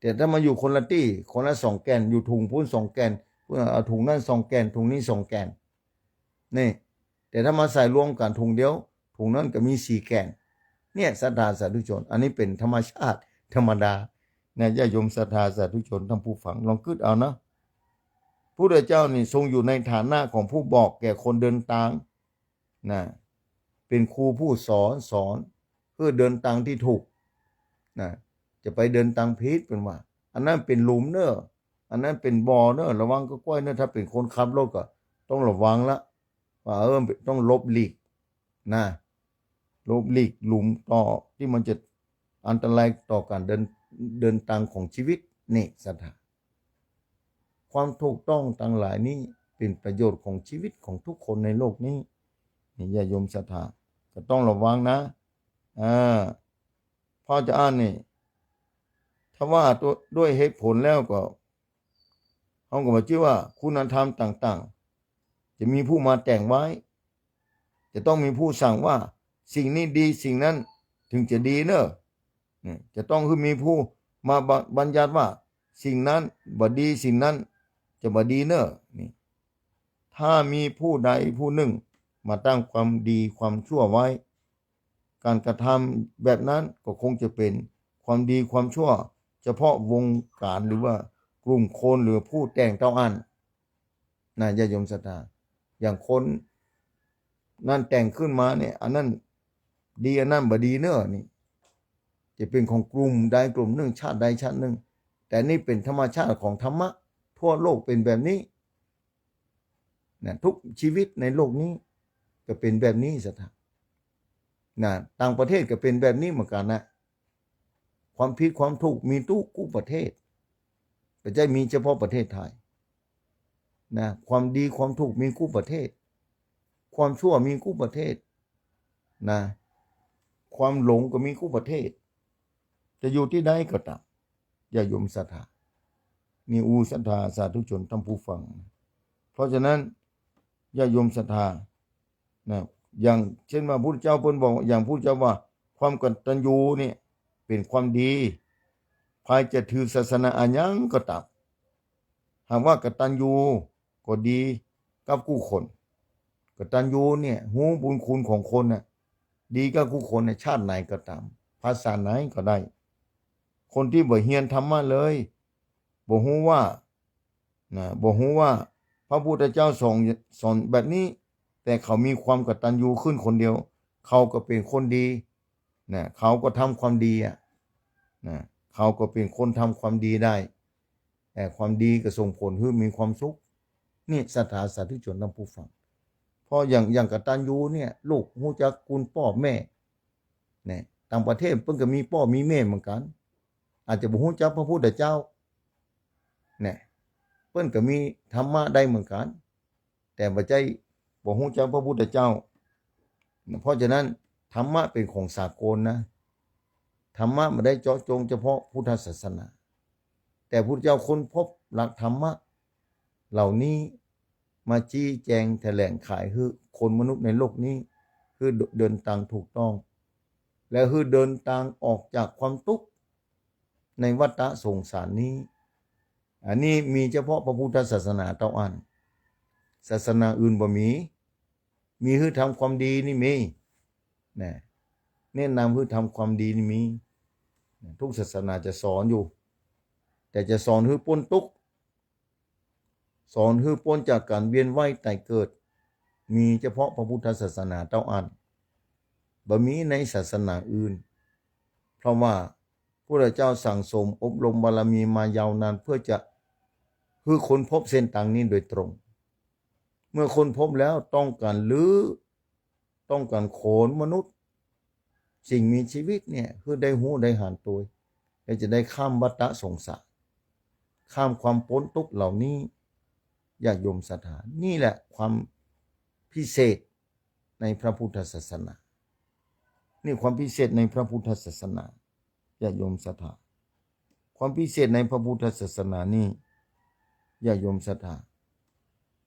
แต่ถ้ามาอยู่คนละตี้ คนละสองแก่น อยู่ถุงปู๊นสองแก่น ปู๊นเอาถุงนั้นสองแก่น ถุงนี้สองแก่น นี่ แต่ถ้ามาใส่รวมกั๋นถุงเดียว ถุงนั้นก็มีสี่แก่น เนี่ย ศรัทธาสาธุชน อันนี้เป๋นธรรมชาติธรรมดา นะ ญาติโยมศรัทธาสาธุชนท่านผู้ฟัง ลองกึ๊ดเอานะ พุทธเจ้านี่ทรงอยู่ในฐานะของผู้บอกแก่คนเดินตาง นะ เป๋นครูผู้สอน สอนหื้อเดินตางตี้ถูก นะ จะไปเดินตางผิด เปิ้นว่า อันนั้นเป๋นหลุมเน่อ อันนั้นเป๋นบ่อเน่อ ระวังก๊อกก๊วยเน่อ ถ้าเป๋นคนขับรถก็ต้องระวังละ ว่า เออ ต้องหลบหลีก นะ หลบหลีกหลุมตอตี้มันจะอันตรายต่อก๋านเดิน เดินตางของชีวิต นี่ศรัทธา ความถูกต้องตังหลายนี้เป๋นประโยชน์ของชีวิตของทุกคนในโลกนี้ นี่ญาติโยมศรัทธา ก็ต้องระวังนะ อ่า เพราะจะอั้นนี่ ถ้าว่าด้วยเหตุผลแล้วก็ เฮาก็บ่จื้อว่าคุณธรรมต่างๆ จะมีผู้มาแต่งไว้ จะต้องมีผู้สั่งว่าสิ่งนี้ดี สิ่งนั้นถึงจะดีเน่อ เนี่ย จะต้องคือมีผู้มาบัญ- บัญญัติว่าสิ่งนั้นบ่ดี สิ่งนั้นจะบ่ดีเน่อ นี่ ถ้ามีผู้ใดผู้นึ่งมาตั้งความดีความชั่วไว้ ก๋านกระทำแบบนั้นก็คงจะเป๋นความดีความชั่ว เฉพาะวงก๋านหรือว่ากลุ่มคนหรือผู้แต่งเต้าอั้น นะ ญาติโยมศรัทธา อย่างคนนั้นแต่งขึ้นมาเนี่ย อันนั้นดี อันนั้นบ่ดีเน่อ นี่ จะเป๋นของกลุ่มใดกลุ่มนึ่ง ชาติใดชาตินึ่ง แต่นี่เป๋นธรรมชาติของธรรมะ ทั่วโลกเป๋นแบบนี้ นะ ทุกชีวิตในโลกนี้ก็เป๋นแบบนี้ศรัทธา นะ ต่างประเทศก็เป๋นแบบนี้เหมือนกั๋นนะ ความผิดความถูกมีทุกประเทศ บ่ใจ้มีเฉพาะประเทศไทย นะ ความดีความถูกมีกู้ประเทศ ความชั่วมีกู้ประเทศ นะ ความหลงก็มีกู้ประเทศ จะอยู่ตี้ใดก็ต๋าม ญาติโยมศรัทธา นี่อู้ศรัทธาสาธุชนท่านผู้ฟัง เพราะฉะนั้น ญาติโยมศรัทธา นะ อย่างเช่นว่าพุทธเจ้าเปิ้นบอก อย่างพุทธเจ้าว่า ความกตัญญูเนี่ยเป๋นความดี ใผจะถือศาสนาอะหยังก็ต๋าม หากว่ากตัญญูก็ดีกับกู้คน กตัญญูเนี่ยฮู้บุญคุณของคนน่ะ ดีกับกู้คนน่ะ ชาติไหนก็ต๋าม ภาษาไหนก็ได้ คนตี้บ่เฮียนธรรมะเลย บ่ฮู้ว่า นะ บ่ฮู้ว่าพระพุทธเจ้าสอน สอนแบบนี้ แต่เขามีความกตัญญูขึ้นคนเดียว เขาก็เป๋นคนดี นะ เขาก็ทำความดีอะ นะ เขาก็เป๋นคนทำความดีได้ แต่ความดีก็ส่งผลหื้อมีความสุข นี่ศรัทธาสาธุชนท่านผู้ฟัง เพราะอย่าง อย่างกตัญญูเนี่ย ลูกฮู้จักคุณป้อแม่ นะ ต่างประเทศเปิ้นก็มีป้อมีแม่เหมือนกั๋น อาจจะบ่ฮู้จักพระพุทธเจ้า นะ เปิ้นก็มีธรรมะได้เหมือนกั๋น แต่บ่ใจ้บ่ฮู้จักพระพุทธเจ้า เพราะฉะนั้นธรรมะเป๋นของสากลนะ ธรรมะบ่ได้เจาะจงเฉพาะพุทธศาสนา แต่พุทธเจ้าค้นพบหลักธรรมะเหล่านี้มาชี้แจงแถลงไขหื้อคนมนุษย์ในโลกนี้ หื้อเดินตางถูกต้อง และหื้อเดินตางออกจากความตุ๊กข์ในวัฏฏะสงสารนี้ อันนี้มีเฉพาะพระพุทธศาสนาเต้าอั้น ศาสนาอื่นบ่มี มีหื้อทำความดีนี่มี นะ แนะนำหื้อทำความดีนี่มี นะ ทุกศาสนาจะสอนอยู่ แต่จะสอนหื้อป๊นตุ๊กข์ สอนหื้อป๊นจากก๋านเวียนว่ายต๋ายเกิด มีเฉพาะพระพุทธศาสนาเต้าอั้น บ่มีในศาสนาอื่น เพราะว่าพระพุทธเจ้าสั่งสมอบรมบารมีมายาวนาน เพื่อจะหื้อค้นพบเส้นตางนี้โดยตรง เมื่อค้นพบแล้วต้องก๋านรื้อ ต้องก๋านโขนมนุษย์ สิ่งมีชีวิตเนี่ย หื้อได้ฮู้ได้หันตั๋ว และจะได้ข้ามวัฏฏะสงสาร ข้ามความป๊นตุ๊กข์เหล่านี้ ญาติโยมศรัทธา นี่แหละความพิเศษในพระพุทธศาสนา นี่ความพิเศษในพระพุทธศาสนา ญาติโยมศรัทธา ความพิเศษในพระพุทธศาสนานี่ ญาติโยมศรัทธา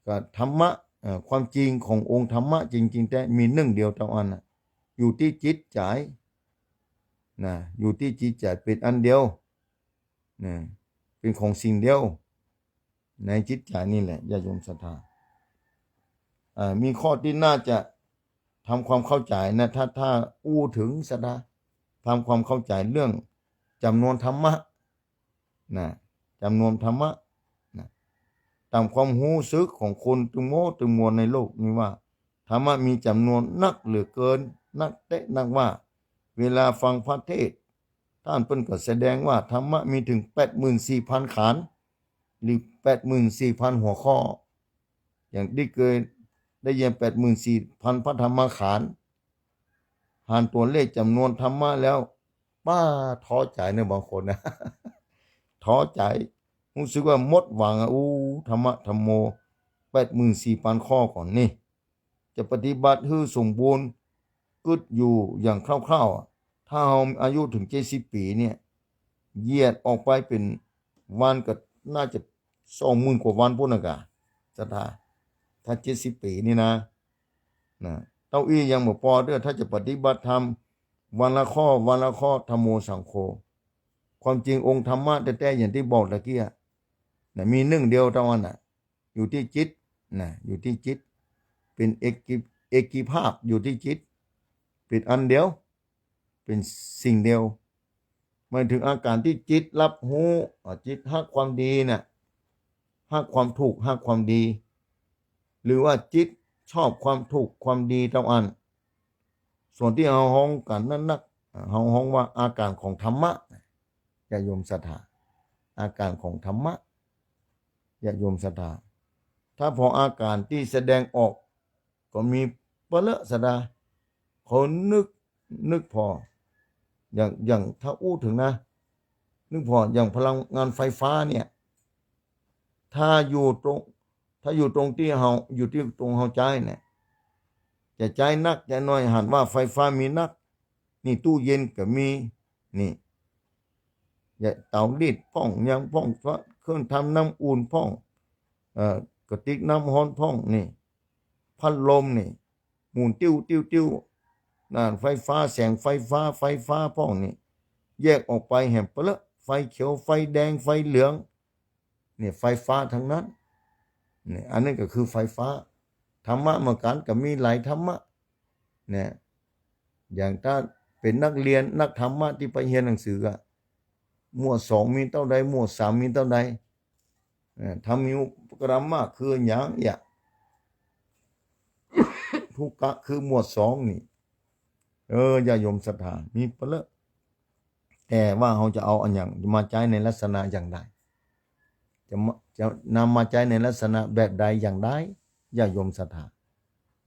ก็ธรรมะ เอ่อ ความจริงขององค์ธรรมะจริงๆ แต๊มีหนึ่งเดียวเต้าอั้นน่ะ อยู่ตี้จิตใจ๋ นะ อยู่ตี้จิตใจ๋ เป๋นอันเดียว นะ เป๋นของสิ่งเดียว ในจิตใจ๋นี่แหละ ญาติโยมศรัทธา อ่า มีข้อตี้น่าจะทำความเข้าใจ๋นะ ถ้า ถ้าอู้เถิงศรัทธา ทำความเข้าใจ๋เรื่องจ๋ำนวนธรรมะ นะ จ๋ำนวนธรรมะ นะ ต๋ามความฮู้สึกของคนตึงหมดตึงมวลในโลกนี้ว่า ธรรมะมีจ๋ำนวนนักเหลือเกิน นักแต๊นักว่า เวลาฟังพระเทศน์ ต้านเปิ้นก็แสดงว่าธรรมะมีเถิงแปดหมื่นสี่พันขาน หรือแปดหมื่นสี่พันหัวข้อ อย่างตี้เกยได้ยิน แปดหมื่นสี่พันพระธรรมขันธ์ หันตั๋วเลขจ๋ำนวนธรรมะแล้ว ป้า ท้อใจ๋เนาะ บางคนนะ ท้อใจ๋ ฮู้สึกว่าหมดหวังอะ อู้ ธรรมะธัมโม แปดหมื่นสี่พันข้อก่อนนี่ จะปฏิบัติหื้อสมบูรณ์กึ๊ดอยู่อย่างคร่าวๆ อะ ถ้าเฮาอายุเถิงเจ็ดสิบปี๋เนี่ย เหยียดออกไปเป๋นวันก็น่าจะสองหมื่นกว่าวันปู๊นน่ะกา ศรัทธา ถ้าเจ็ดสิบปี๋นี่นะ นะ เต้าอี้ยังบ่ปอเตื้อ ถ้าจะปฏิบัติธรรมวันละข้อ วันละข้อ ธัมโม สังโฆ ความจริงองค์ธรรมะแต๊ๆ อย่างตี้บอกตะกี้อะ นะ มีหนึ่งเดียวเต้าอั้นน่ะ อยู่ตี้จิต นะ อยู่ตี้จิต เป๋นเอกิ เอกิภาพ อยู่ตี้จิต เป๋นอันเดียว เป๋นสิ่งเดียว หมายเถิงอาก๋านตี้จิตฮับฮู้ อ่า จิตฮักความดีน่ะ ฮักความถูก ฮักความดี หรือว่าจิตชอบความถูกความดีเต้าอั้น ส่วนตี้เฮาฮ้องกั๋นนั้นนัก อ่า เฮาฮ้องว่าอาก๋านของธรรมะ ญาติโยมศรัทธา อาก๋านของธรรมะ ญาติโยมศรัทธา ถ้าผ่ออาก๋านตี้แสดงออก ก็มีเป๋อะเลอะ ศรัทธา เขานึก นึกผ่อ อย่าง อย่างถ้าอู้เถิงนะ นึกผ่อ อย่างพลังงานไฟฟ้าเนี่ย ถ้าอยู่ตรง ถ้าอยู่ตรงตี้เฮา อยู่ตี้ตรงเฮาใจ๊เนี่ย จะใจ๊นักใจ๊น้อย หันว่าไฟฟ้ามีนัก นี่ตู้เย็นก็มี นี่ อย่า เต๋ารีดพ่อง หยังพ่อง เครื่องทำน้ำอุ่นพ่อง เอ่อ กระติกน้ำฮ้อนพ่อง นี่ พัดลมนี่ หมุนติ้ว ติ้ว ติ้ว นั่น ไฟฟ้า แสงไฟฟ้า ไฟฟ้าพ่องนี่ แยกออกไปแหมเปาะ ไฟเขียว ไฟแดง ไฟเหลือง เนี่ย ไฟฟ้าทั้งนั้น เนี่ย อันนั้นก็คือไฟฟ้า ธรรมะเหมือนกั๋น ก็มีหลายธรรมะ เนี่ย อย่างถ้าเป๋นนักเรียน นักธรรมะตี้ไปเฮียนหนังสืออะ หมวดสองมีเต้าใด หมวดสามมีเต้าใด เอ่อ ธัมมานุปกรรมะคือหยัง เยียะ ทุกกะคือหมวดสองนี่ เออ ญาติโยมศรัทธา มีเปาะ แต่ว่าเฮาจะเอาอันหยังมาใจ๊ในลักษณะอย่างใด จะมา จะนำมาใจ๊ในลักษณะแบบใดอย่างใด ญาติโยมศรัทธา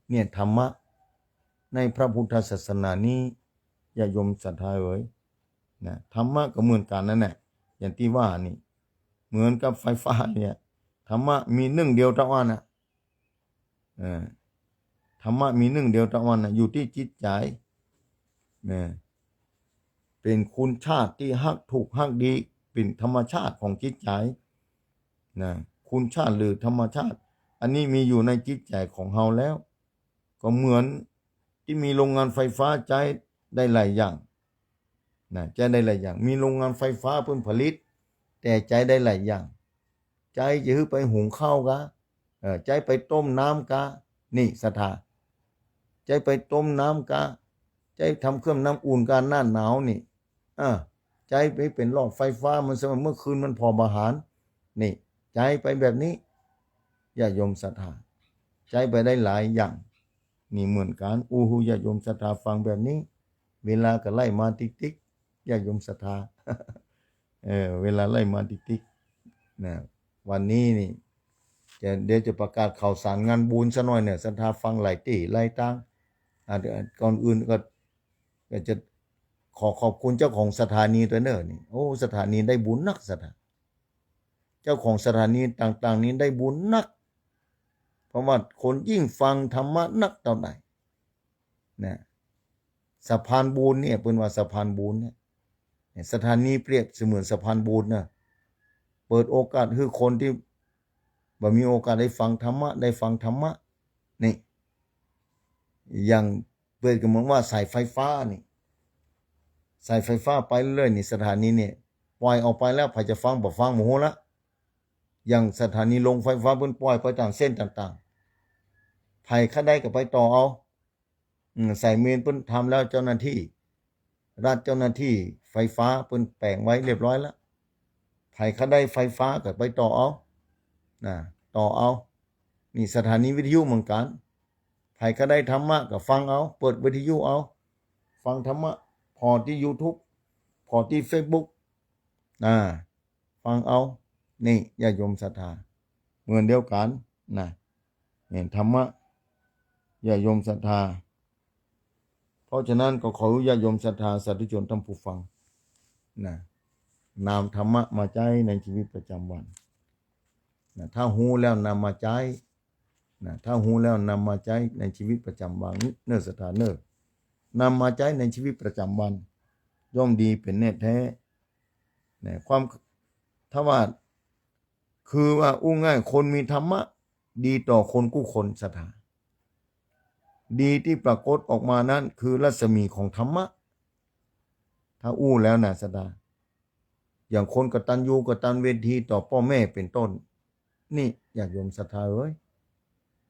เนี่ย ธรรมะในพระพุทธศาสนานี้ ญาติโยมศรัทธาเอ๋ย นะ ธรรมะก็เหมือนกั๋นนั่นแหละ อย่างตี้ว่านี่ เหมือนกับไฟฟ้าเนี่ย ธรรมะมีนึ่งเดียวเต้าอั้นน่ะ เออ ธรรมะมีนึ่งเดียวเต้าอั้นน่ะ อยู่ตี้จิตใจ๋ นะ เป๋นคุณชาติตี้ฮักถูกฮักดี เป๋นธรรมชาติของจิตใจ๋ นะ คุณชาติหรือธรรมชาติ อันนี้มีอยู่ในจิตใจ๋ของเฮาแล้ว ก็เหมือนตี้มีโรงงานไฟฟ้าใจ๊ได้หลายอย่าง นะ ใจ๊ได้หลายอย่าง มีโรงงานไฟฟ้าเปิ้นผลิต แต่ใจ๊ได้หลายอย่าง ใจ๊จะหื้อไปหุงข้าวกา เอ่อ ใจ๊ไปต้มน้ำกา นี่ศรัทธา ใจ๊ไปต้มน้ำกา ใจ๊ทำเครื่องน้ำอุ่นกา หน้าหนาวนี่ อ่า ใจ๊ไปเป๋นหลอดไฟฟ้า มันสมัยเมื่อคืนมันผ่อบ่หัน นี่ ใจ๊ไปแบบนี้ ญาติโยมศรัทธา ใจ๊ไปได้หลายอย่าง นี่เหมือนกั๋น อู้หื้อญาติโยมศรัทธาฟังแบบนี้ เวลาก็ไล่มาติ๊กๆ ญาติโยมศรัทธา เออ เวลาไล่มาติ๊กๆ นะ วันนี้นี่ จะ เดี๋ยวจะประกาศข่าวสารงานบุญสักหน่อยเนี่ย ศรัทธาฟังหลายตี้หลายตาง อ่า เดี๋ยวก่อนอื่นก็ ก็จะขอขอบคุณเจ้าของสถานีตวยเน่อนี่ โอ้ สถานีได้บุญนักศรัทธา เจ้าของสถานีต่างๆ นี่ได้บุญนัก เพราะว่าคนยิ่งฟังธรรมะนักเต้าใด นะ สะพานบุญเนี่ย เปิ้นว่าสะพานบุญเนี่ย เนี่ย สถานีเปรียบเสมือนสะพานบุญนะ เปิดโอกาสหื้อคนตี้บ่มีโอกาสได้ฟังธรรมะ ได้ฟังธรรมะ นี่ อย่างเปรียบก็เหมือนว่าสายไฟฟ้านี่ สายไฟฟ้าไปเรื่อยๆ นี่ สถานีเนี่ย ปล่อยออกไปแล้ว ใผจะฟังบ่ฟังบ่ฮู้ละ อย่างสถานีโรงไฟฟ้าเปิ้นปล่อยไปต๋ามเส้นต่างๆ ใผใค่ได้ก็ไปต่อเอา อืม สายเมนเปิ้นทำแล้ว เจ้าหน้าตี้รัฐ เจ้าหน้าตี้ไฟฟ้าเปิ้นแป๋งไว้เรียบร้อยแล้ว ใผใค่ได้ไฟฟ้าก็ไปต่อเอา นะ ต่อเอา นี่สถานีวิทยุเหมือนกั๋น ใผใค่ได้ธรรมะก็ฟังเอา เปิดวิทยุเอา ฟังธรรมะ ผ่อตี้ยูทูบ ผ่อตี้เฟซบุ๊ก นะ ฟังเอา นี่ญาติโยมศรัทธา เหมือนเดียวกั๋นนะ เนี่ย ธรรมะ ญาติโยมศรัทธา เพราะฉะนั้นก็ขอญาติโยมศรัทธาสาธุชนท่านผู้ฟังนะ นำธรรมะมาใจ๊ในชีวิตประจำวันนะ ถ้าฮู้แล้วนำมาใจ๊นะ ถ้าฮู้แล้วนำมาใจ๊ในชีวิตประจำวันเน่อศรัทธาเน่อ นำมาใจ๊ในชีวิตประจำวัน ย่อมดีเป๋นแน่แท้นะ ความ ถ้าว่า คือว่าอู้ง่าย คนมีธรรมะ ดีต่อคนกู้คนศรัทธา ดีตี้ปรากฏออกมานั้นคือรัศมีของธรรมะ ถ้าอู้แล้วนะศรัทธา อย่างคนกตัญญูกตัญเวทีต่อป้อแม่เป๋นต้น นี่ญาติโยมศรัทธาเอ๋ย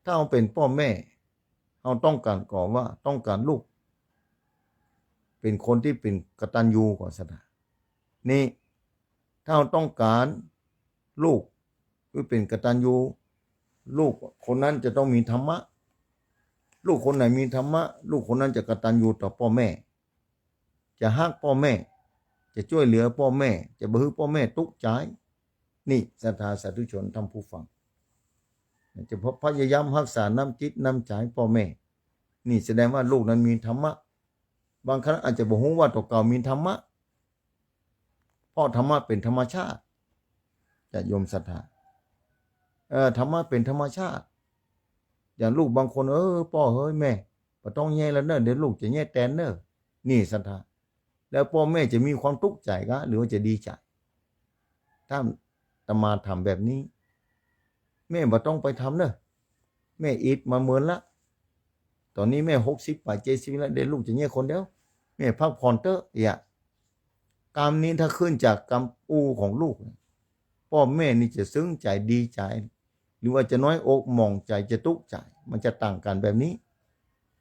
ถ้าเฮาเป๋นป้อแม่ เฮาต้องก๋านก่อว่าต้องก๋านลูกเป๋นคนตี้เป๋นกตัญญูก่อศรัทธา นี่ ถ้าเฮาต้องก๋านลูกตี้เป๋นกตัญญู ลูกคนนั้นจะต้องมีธรรมะ ลูกคนไหนมีธรรมะ ลูกคนนั้นจะกตัญญูต่อป้อแม่ จะฮักป้อแม่ จะจ้วยเหลือป้อแม่ จะบ่หื้อป้อแม่ตุ๊กข์ใจ๋ นี่ศรัทธาสาธุชนท่านผู้ฟัง จะพยายามฮักษาน้ำจิตน้ำใจ๋ป้อแม่ นี่แสดงว่าลูกนั้นมีธรรมะ บางครั้งอาจจะบ่ฮู้ว่าตั๋วเก่ามีธรรมะ เพราะธรรมะเป๋นธรรมชาติ ญาติโยมศรัทธา เออ ธรรมะเป๋นธรรมชาติ อย่างลูกบางคน เออ ป้อเฮ้ย แม่บ่ต้องแยะแล้วเน่อ เดี๋ยวลูกจะแยะแตนเน่อ นี่ศรัทธา แล้วป้อแม่จะมีความตุ๊กข์ใจ๋ก๊ะ หรือว่าจะดีใจ๋ ถ้าอาตมาถามแบบนี้ แม่บ่ต้องไปทำเน่อ แม่อิดมาเมินละ ต๋อนนี้แม่หกสิบป๋าย เจ็ดสิบแล้ว เดี๋ยวลูกจะแยะคนเดียว แม่พักผ่อนเต๊อะ เอียะ กำนี้ถ้าขึ้นจากกำอู้ของลูก ป้อแม่นี่จะซึ้งใจ๋ ดีใจ๋ หรือว่าจะน้อยอกหมองใจ๋ จะตุ๊กข์ใจ๋ มันจะต่างกั๋นแบบนี้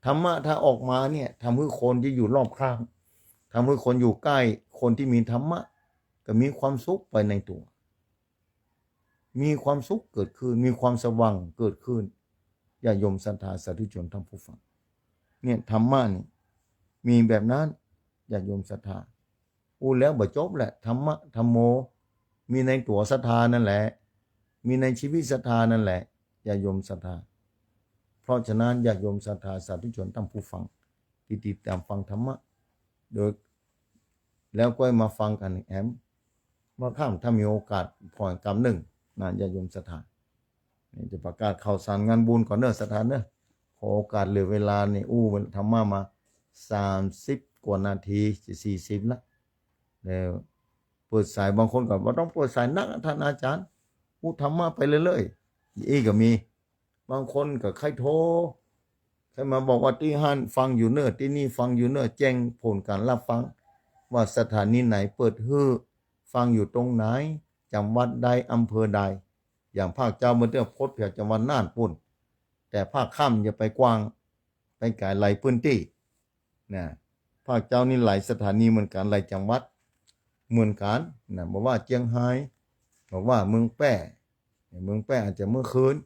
ธรรมะถ้าออกมาเนี่ย ทำหื้อคนตี้อยู่รอบข้าง ทำหื้อคนอยู่ใก้ คนตี้มีธรรมะ ก็มีความสุขไปในตั๋ว มีความสุขเกิดขึ้น มีความสว่างเกิดขึ้น ญาติโยมศรัทธาสาธุชนท่านผู้ฟัง เนี่ย ธรรมะนี่มีแบบนั้น ญาติโยมศรัทธา อู้แล้วบ่จบแหละ ธรรมะ ธัมโม มีในตั๋วศรัทธานั่นแหละ มีในชีวิตศรัทธานั่นแหละ ญาติโยมศรัทธา เพราะฉะนั้น ญาติโยมศรัทธาสาธุชนท่านผู้ฟัง ตี้ติดต๋ามฟังธรรมะ โดย แล้วก็มาฟังกั๋นแหม เมื่อค่ำถ้ามีโอกาสผ่อนกำนึ่งนะ ญาติโยมศรัทธา นี่จะประกาศข่าวสารงานบุญก่อนเน่อศรัทธาเน่อ ขอโอกาสเหลือเวลานี่ อู้ธรรมะมาสามสิบกว่านาที จะสี่สิบละ แล้วเปิดสาย บางคนก็บ่ต้องเปิดสายนัก ท่านอาจารย์ อู้ธรรมะไปเรื่อยๆ อี้ก็มี บางคนก็ใค่โทร ใค่มาบอกว่าตี้หั้นฟังอยู่เน่อ ตี้นี่ฟังอยู่เน่อ แจ้งผลก๋านรับฟัง ว่าสถานีไหนเปิดหื้อฟังอยู่ตรงไหน จังหวัดใด อำเภอใด อย่างภาคเจ๊าเมื่อเตื้อโพสต์แผวจังหวัดน่านปู๊น แต่ภาคค่ำอย่าไปกว้าง ไปไก๋หลายพื้นตี้ นะ ภาคเจ๊านี่หลายสถานีเหมือนกั๋น หลายจังหวัดเหมือนกั๋นนะ บ่ว่าเจียงฮาย บ่ว่าเมืองแป้ เมืองแป้อาจจะเมื่อคืน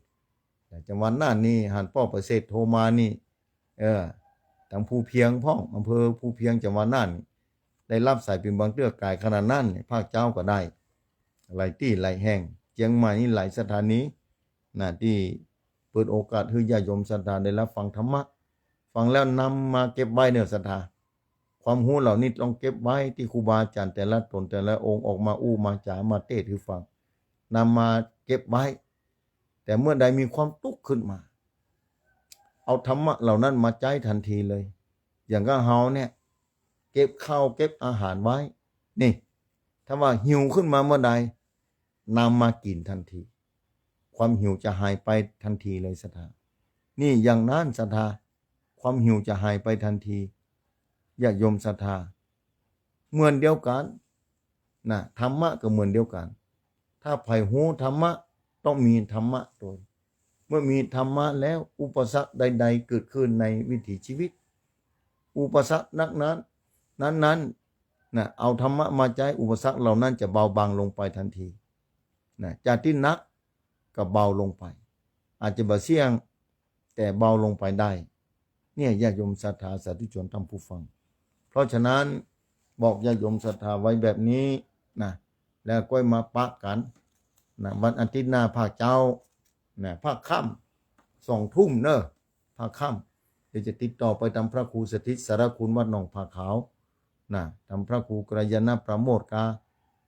แต่จังหวัดน่านนี่หันป้อประเสริฐโทรมานี่ เออ ตังภูเพียงพ่อง อำเภอภูเพียง จังหวัดน่านนี่ ได้ฮับสายเป๋นบางเตื้อ ก๋ายขนาดนั้นนี่ ภาคเจ๊าก็ได้ หลายตี้หลายแห่ง เจียงใหม่นี่หลายสถานี นะ ตี้เปิดโอกาสหื้อญาติโยมศรัทธาได้ฮับฟังธรรมะ ฟังแล้วนำมาเก็บไว้เน่อศรัทธา ความฮู้เหล่านี้ต้องเก็บไว้ตี้ครูบาอาจ๋ารย์แต่ละต๋นแต่ละองค์ออกมาอู้มาจ๋ามาเตศน์หื้อฟัง นำมาเก็บไว้ แต่เมื่อใดมีความตุ๊กข์ขึ้นมา เอาธรรมะเหล่านั้นมาใจ๊ทันทีเลย อย่างกับเฮาเนี่ย เก็บข้าวเก็บอาหารไว้ นี่ ถ้าว่าหิวขึ้นมาเมื่อใด นำมากิ๋นทันที ความหิวจะหายไปทันทีเลยศรัทธา นี่อย่างนั้นศรัทธา ความหิวจะหายไปทันที ญาติโยมศรัทธา เหมือนเดียวกั๋น นะ ธรรมะก็เหมือนเดียวกั๋น ถ้าใผฮู้ธรรมะ ต้องมีธรรมะตวย เมื่อมีธรรมะแล้ว อุปสรรคใดๆ เกิดขึ้นในวิถีชีวิต อุปสรรคนักนั้น นั้นๆ นะ เอาธรรมะมาใจ๊ อุปสรรคเหล่านั้นจะเบาบางลงไปทันที นะ จากตี้หนักก็เบาลงไป อาจจะบ่เสี้ยง แต่เบาลงไปได้ เนี่ย ญาติโยมศรัทธาสาธุชนท่านผู้ฟัง เพราะฉะนั้น บอกญาติโยมศรัทธาไว้แบบนี้นะ แล้วก้อยมาปะกั๋นนะ วันอาทิตย์หน้าภาคเจ๊านะ ภาคค่ำ สองทุ่มเน่อ ภาคค่ำ เดี๋ยวจะติดต่อไปตางพระครูสถิตสารคุณวัดหนองผาขาวนะ ตางพระครูกัลยาณปราโมทย์กา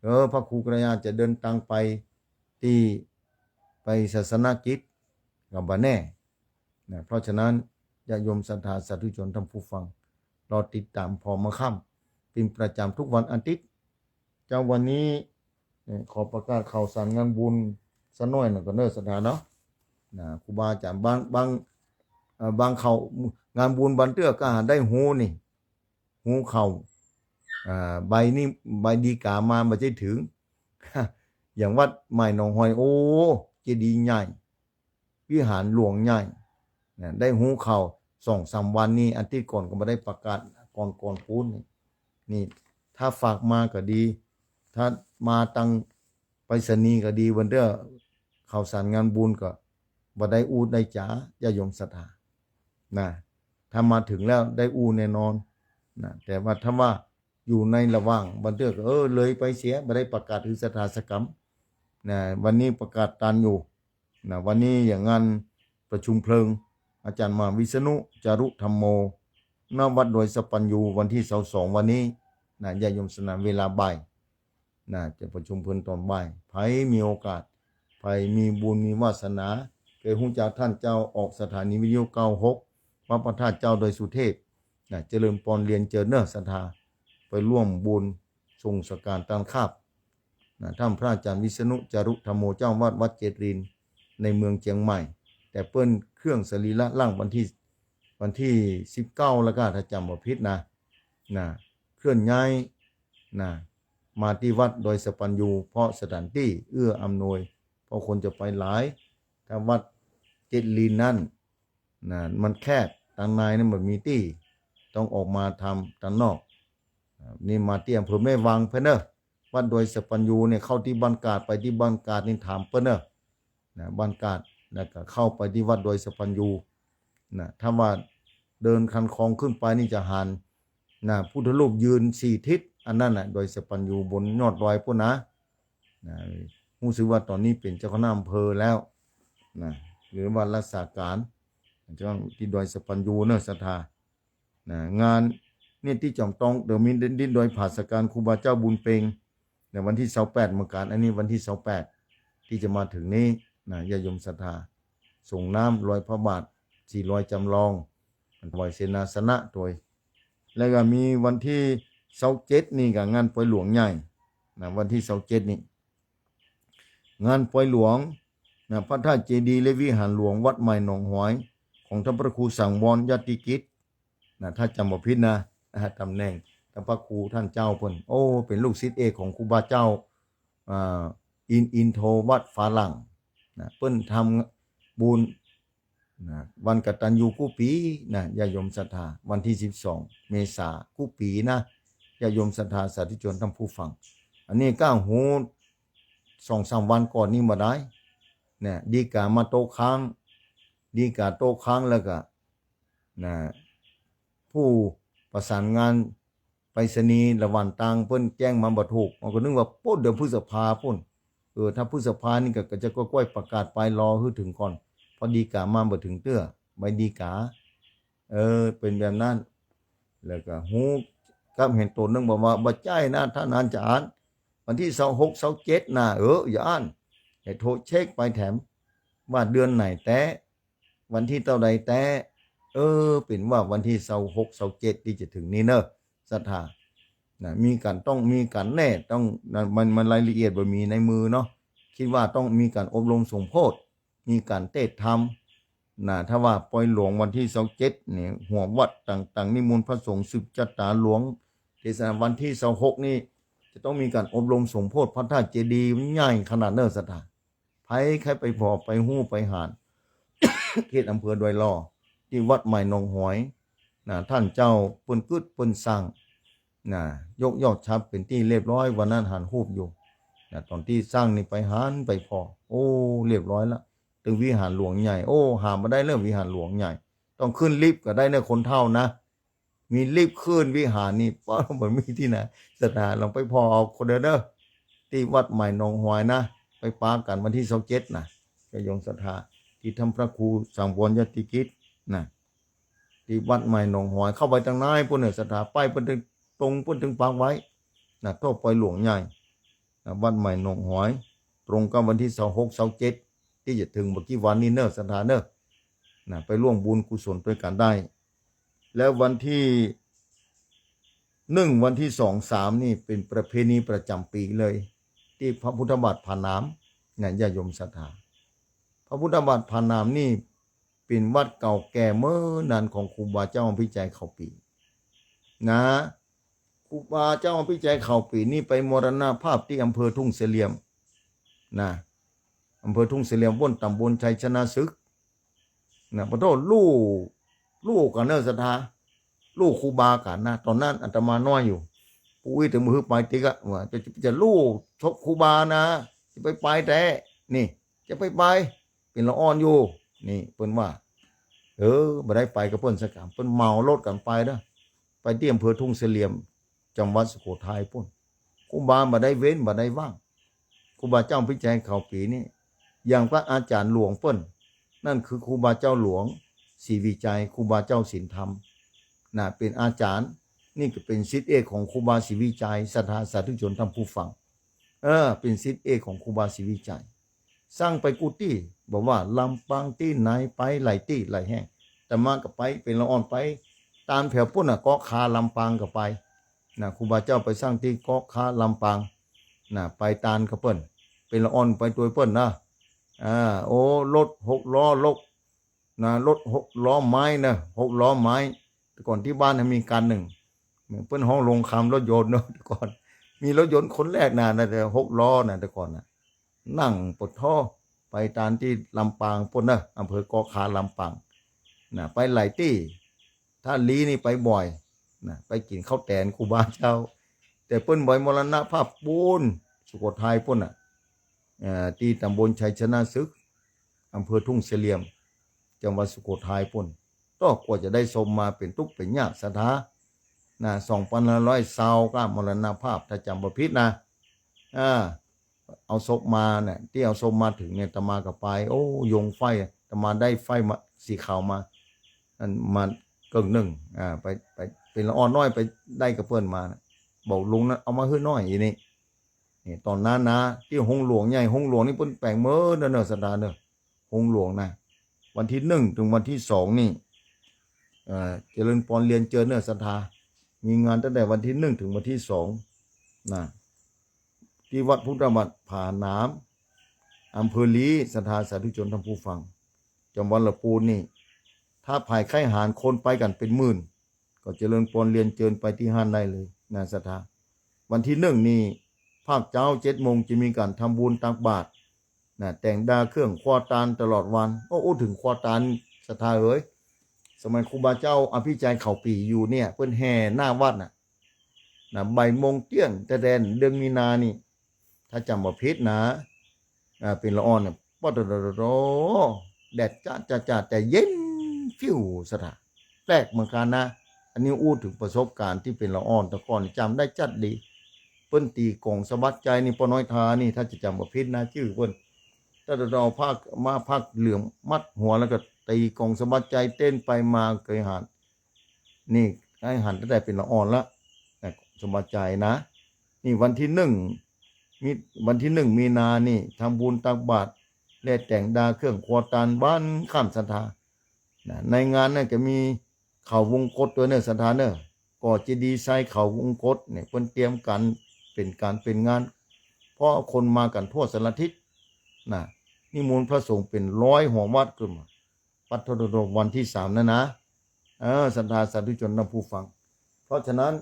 เออ พระครูกัลยาณจะเดินตางไปตี้ ไปศาสนกิจก็บ่แน่นะ เพราะฉะนั้น ญาติโยมศรัทธาสาธุชนท่านผู้ฟัง รอติดต๋ามผ่อมื้อค่ำเป๋นประจ๋ำทุกวันอาทิตย์ เจ๊าวันนี้ เอ่อ ขอประกาศข่าวสารงานบุญสักหน้อยหนึ่งก่อนเน่อศรัทธาเนาะ นะ ครูบาอาจ๋ารย์บาง บาง เอ่อ บางข่าว งานบุญบางเตื้อก็หาได้ฮู้นี่ ฮู้ข่าว อ่า ใบนี้ ใบฎีกามาบ่ใจ้ถึง อย่างวัดใหม่หนองหอย โอ้ เจดีย์ใหญ่ วิหารหลวงใหญ่ นะ ได้ฮู้ข่าวสองสามวันนี้ อาทิตย์ก่อนก็บ่ได้ประกาศ ก่อน ก่อนปู๊นนี่ นี่ ถ้าฝากมาก็ดี ถ้ามาตางไปรษณีย์ก็ดี วันเตื้อข่าวสารงานบุญก็บ่ได้อู้ได้จ๋า ญาติโยมศรัทธา นะ ถ้ามาถึงแล้วได้อู้แน่นอน นะ แต่ว่าถ้าว่าอยู่ในระหว่างบางเตื้อก็ เออ เลยไปเสีย บ่ได้ประกาศหื้อศรัทธาสักกำ นะ วันนี้ประกาศตันอยู่ นะ วันนี้อย่างงานประชุมเพลิง อาจ๋ารย์มหาวิษณุ จารุธัมโม ณ วัดดอยสะปัญญู วันตี้ซาวสองวันนี้ นะ ญาติโยมศรัทธา เวลาบ่าย นะ จะประชุมเพลิงต๋อนบ่าย ใผมีโอกาส ใผ ไปมีบุญมีวาสนา เกยฮู้จักท่านเจ้าออกสถานีวิทยุเก้าหก วัดพระธาตุเจ้าดอยสุเทพ นะ เจริญปอนเรียนเจิญเน่อศรัทธา ไปร่วมบุญส่งสังฆทานตานคาบ นะ ท่านพระอาจารย์วิษณุ จารุธัมโม เจ้าวัดวัดเจดีย์ในเมืองเจียงใหม่ แต่เปิ้นเคลื่อนสรีระร่างวันที่ วันที่สิบเก้าแล้วก็ ถ้าจ๋ำบ่ผิดนะ นะ เคลื่อนย้าย นะ มาตี้วัดดอยสะปัญญู เพราะสถานตี้เอื้ออำนวย เพราะคนจะไปหลาย ถ้าวัดเจดีย์นั้น นะ มันแคบ ตางในนั้นบ่มีตี้ ต้องออกมาทำตางนอก อ่า นี่มาตี้อำเภอแม่วางเปิ้นเน่อ วัดดอยสะปัญญูเนี่ย เข้าตี้บ้านกาด ไปตี้บ้านกาดนี่ถามเปิ้นเน่อ นะ บ้านกาด แล้วก็เข้าไปตี้วัดดอยสะปัญญู นะ ถ้าว่าเดินคันคลองขึ้นไปนี่จะหัน นะ พุทธรูปยืนสี่ทิศ อันนั้นน่ะ ดอยสะปัญญูบนยอดดอยปู้นนะ นะ ฮู้สึกว่าต๋อนนี้เป๋นเจ้าคณะอำเภอแล้ว นะ หรือว่ารักษาการ เจ้าตี้ดอยสะปัญญูเน่อศรัทธา นะ งานเนี่ยตี้จ๋อมต้อง เดี๋ยวมีดินดอยผาสะกาน ครูบาเจ้าบุญเพ็ง ในวันที่ซาวแปดเหมือนกั๋น อันนี้วันที่ซาวแปดตี้จะมาเถิงนี้ นะ ญาติโยมศรัทธา ส่งน้ำรอยพระบาท สี่รอยจ๋ำลอง ถวายเสนาสนะตวย แล้วก็มีวันที่ซาวเจ็ดนี่ก็งานปอยหลวงใหญ่ นะ วันที่ซาวเจ็ดนี่ งานปอยหลวง นะ พระธาตุเจดีย์และวิหารหลวงวัดใหม่หนองหอย ของท่านพระครูสังวรญาติกิจ นะ ถ้าจ๋ำบ่ผิดนะ อ่า ต๋ำแหน่ง ท่านพระครูท่านเจ้าเปิ้น โอ้ เป๋นลูกศิษย์เอกของครูบาเจ้า อ่า อินทร์ อินโท วัดฝาหลัง นะ เปิ้นทำบุญ นะ วันกตัญญูกู้ปี๋นะ ญาติโยมศรัทธา วันที่สิบสองเมษากู้ปี๋นะ ญาติโยมศรัทธาสาธุชนท่านผู้ฟัง อันนี้ก้าหูสองสามวันก่อนนี้มาได้ นะ ดีก๋ามาโต๊ะค้าง ดีก๋าโต๊ะค้างแล้วก็ นะ ผู้ประสานงานไปรษณีย์หละหวันตางเปิ้นแจ้งมาบ่ถูก มันก็นึกว่าปู๊นเดือนพฤษภาปู๊น เออ ถ้าพฤษภานี่ก็ ก็จะก้อยๆประกาศไปรอหื้อเถิงก่อน พอดีก๋ามาบ่เถิงเตื้อ ใบดีก๋า เออ เป๋นแบบนั้น แล้วก็ฮู้กับเห็นต๋นนึงบอกว่า บ่ใจ้นะ ถ้านั้นจะอั้น วันที่ซาวหก ซาวเจ็ดนะ เออ อย่าอั้น ให้โทรเช็คไปแถม ว่าเดือนไหนแต๊ วันที่เต้าใดแต๊ เออ เป๋นว่าวันที่ซาวหก ซาวเจ็ดตี้จะเถิงนี้เน่อศรัทธา นะ มีก๋าน ต้องมีก๋านแน่ ต้อง นะ มัน มันรายละเอียดบ่มีในมือเนาะ กึ๊ดว่าต้องมีก๋านอบรมสมโพธิ มีก๋านเตศน์ธรรม นะ ถ้าว่าปอยหลวงวันที่ซาวเจ็ดเนี่ย หัววัดต่างๆ นิมนต์พระสงฆ์สืบจะต๋าหลวง เตศนาวันที่ซาวหกนี่ จะต้องมีก๋านอบรมสมโพธิ พระธาตุเจดีย์มันใหญ่ขนาดเน่อศรัทธา ใผใค่ไปผ่อไปฮู้ไปหาญ เขตอำเภอดอยหล่อ ตี้วัดใหม่หนองหอย นะ ต้านเจ้าเปิ้นกึ๊ดเปิ้นสร้าง นะ ยกยอดชัพย์เป๋นตี้เรียบร้อย วันนั้นหันฮูปอยู่ นะ ต๋อนตี้สร้างนี่ไปหันไปผ่อ โอ้ เรียบร้อยละ ตึงวิหารหลวงใหญ่ โอ้ หาบ่ได้แล้ววิหารหลวงใหญ่ ต้องขึ้นลิฟต์ก็ได้เน่อคนเฒ่านะ มีลิฟต์ขึ้นวิหารนี่ ป้า บ่มีตี้ไหน ศรัทธาลองไปผ่อเอาคนเดียวเน่อ ตี้วัดใหม่หนองหอยนะ ไปปะกั๋นวันที่ซาวเจ็ดนะ ญาติโยมศรัทธา ตี้ท่านพระครูสังวรญาติกิจนะ ตี้วัดใหม่หนองหอย เข้าไปตางในปู๊นเน่อศรัทธา ไปปู๊นเถิง ตรงปู๊นเถิงปากไว้นะ โต๊ะปอยหลวงใหญ่ นะ วัดใหม่หนองหอย ตรงกับวันที่ซาวหก ซาวเจ็ด ตี้จะเถิงบ่กี่วันนี้เน่อศรัทธาเน่อ นะ ไปร่วมบุญกุศลตวยกั๋นได้ แล้ววันที่หนึ่ง วันที่สอง สาม นี่เป๋นประเพณีประจ๋ำปี๋เลย ตี้พระพุทธบาทผาหนาม นะ ญาติโยมศรัทธา พระพุทธบาทผาหนามนี่เป๋นวัดเก่าแก่เมินนานของครูบาเจ้าอภิชัยเขาปี๋ นะ ครูบาเจ้าอภิชัยเขาปี๋นี่ไปมรณภาพตี้อำเภอทุ่งเสลี่ยม นะ อำเภอทุ่งเสลี่ยมปู๊น ตำบลชัยชนะศึก นะ ปะโธ่ ฮู้ ฮู้กั๋นเน่อศรัทธา ฮู้ครูบากั๋นนะ ต๋อนนั้นอาตมาน้อยอยู่ ปุ้ยเถิงบ่หื้อไปติ๊กอะ ว่าจะ จะ จะฮู้ศพครูบานะ จะไปไปแต๊ นี่ จะไปไป เป๋นละอ่อนอยู่ นี่เปิ้นว่า เออ บ่ได้ไปกับเปิ้นสักกำ เปิ้นเหมารถกั๋นไปเน่อ ไปตี้อำเภอทุ่งเสลี่ยม จังหวัดสุโขทัยปู๊น ครูบาบ่ได้เว้นบ่ได้ว่าง ครูบาเจ้าอภิชัยเขาปี๋นี่ อย่างพระอาจ๋ารย์หลวงเปิ้น นั่นคือครูบาเจ้าหลวงศรีวิชัย ครูบาเจ้าศีลธรรม นะ เป๋นอาจ๋ารย์ นี่ก็เป๋นศิษย์เอกของครูบาศรีวิชัย ศรัทธาสาธุชนท่านผู้ฟัง เออ เป๋นศิษย์เอกของครูบาศรีวิชัย สร้างไปกู้ตี้ บ่ว่าลำปางตี้ไหน ไปหลายตี้หลายแห่ง อาตมาก็ไป เป๋นละอ่อนไปตานแผวปุ้นน่ะ เกาะคาลำปางก็ไปนะ ครูบาเจ้าไปสร้างตี้เกาะคาลำปางนะ ไปตานกับเปิ้น เป๋นละอ่อนไปตวยเปิ้นนะ อ่า โอ้ รถหกล้อลก นะ รถหกล้อไม้นะ หกล้อไม้ แต่ก่อนตี้บ้านนะมีคันนึ่ง เปิ้นฮ้องโฮงคำรถยนต์เนาะ แต่ก่อน มีรถยนต์คนแรกนะ นะ แต่หกล้อนะ แต่ก่อนนะ นั่งปะท้อ ไปตานตี้ลำปางปุ้นนะ อำเภอเกาะคาลำปางนะ ไปหลายตี้ ถ้าลี้นี่ไปบ่อยนะ ไปกิ๋นข้าวแตนครูบาเจ้า แต่เปิ้นบ่ายมรณภาพปุ้น สุโขทัยปุ้นน่ะ เอ่อ ตี้ตำบลชัยชนะศึก อำเภอทุ่งเสลี่ยม จังหวัดสุโขทัยปุ้น ก็กว่าจะได้ศพมาเป๋นตุ๊กเป๋นยากศรัทธานะ สองปันห้าร้อยซาวก็มรณภาพ ถ้าจ๋ำบ่ผิดนะ อ่า เอาศพมาเนี่ย ตี้เอาศพมาเถิงเนี่ย อาตมาก็ไป โอ้ โยงไฟ อาตมาได้ไฟมา สีขาวมา อันมาเกิ่งนึ่ง อ่า ไป ไป เป๋นละอ่อนน้อยไปได้กับเปิ้นมานะ บอกลุงนะ เอามาหื้อหน้อย อีนี่ นี่ ต๋อนนั้นนะ ตี้โฮงหลวงใหญ่ โฮงหลวงนี่เปิ้นแป๋งเมิดเน่อ เน่อศรัทธาเน่อ โฮงหลวงนะ วันตี้นึ่งเถิงวันตี้สองนี่ เอ่อ เจริญปอนเรียนเจิญเน่อศรัทธา มีงานตั้งแต่วันตี้นึ่งเถิงวันตี้สองนะ ตี้วัดพุทธบาทผาหนาม อำเภอลี ศรัทธาสาธุชนท่านผู้ฟัง จังหวัดละปูนนี่ ถ้าใผใค่หาญคนไปกั๋นเป๋นหมื่น ก็เจริญปอนเรียนเจิญไปตี้หั้นได้เลยนะศรัทธา วันตี้นึ่งนี่ ภาคเจ๊าเจ็ดโมงจะมีก๋านทำบุญตักบาตรนะ แต่งดาเครื่องครัวตานตลอดวัน โอ้ อู้เถิงครัวตานศรัทธาเอ๋ย สมัยครูบาเจ้าอภิชัยเขาปีอยู่เนี่ย เปิ้นแห่หน้าวัดน่ะ นะ บ่ายโมงเตี้ยงแต่แดนเดือนมีนานี่ ถ้าจ๋ำบ่ผิดนะ อ่า เป๋นละอ่อนน่ะ ปอดโดโดโดโด แดดจ้าจ้าจ้า แต่เย็นฟิวศรัทธา แปลกเหมือนกั๋นนะ อันนี้อู้เถิงประสบก๋ารณ์ตี้เป๋นละอ่อน แต่ก่อนจ๋ำได้จัดดี เปิ้นตี๋กลองสะบัดไจนี่ ป้อน้อยทานี่ ถ้าจะจ๋ำบ่ผิดนะ จื้อเปิ้น ถ้าจะเอาผ้า มาผ้าเหลืองมัดหัว แล้วก็ตี๋กลองสะบัดไจเต้นไปมา เกยหัน นี่ได้หันตั้งแต่เป๋นละอ่อนละ นะ สบายใจ๋นะ นี่วันตี้นึ่ง มี วันตี้นึ่งมีนานี่ ทำบุญตักบาตร และแต่งดาเครื่องครัวตานบ้านข้ามศรัทธา นะ ในงานนั้นจะมีเขาวงกตตวยเน่อศรัทธาเน่อ ก่อเจดีย์ทรายเขาวงกตเนี่ย เปิ้นเตรียมกั๋นเป๋นก๋านเป๋นงาน เพราะคนมากั๋นทั่วสารทิศนะ นิมนต์พระสงฆ์เป๋นร้อยหัววัดขึ้นมา ปัดโทโดโดวันตี้สามนั่นนะ เออ ศรัทธาสาธุชนท่านผู้ฟัง เพราะฉะนั้น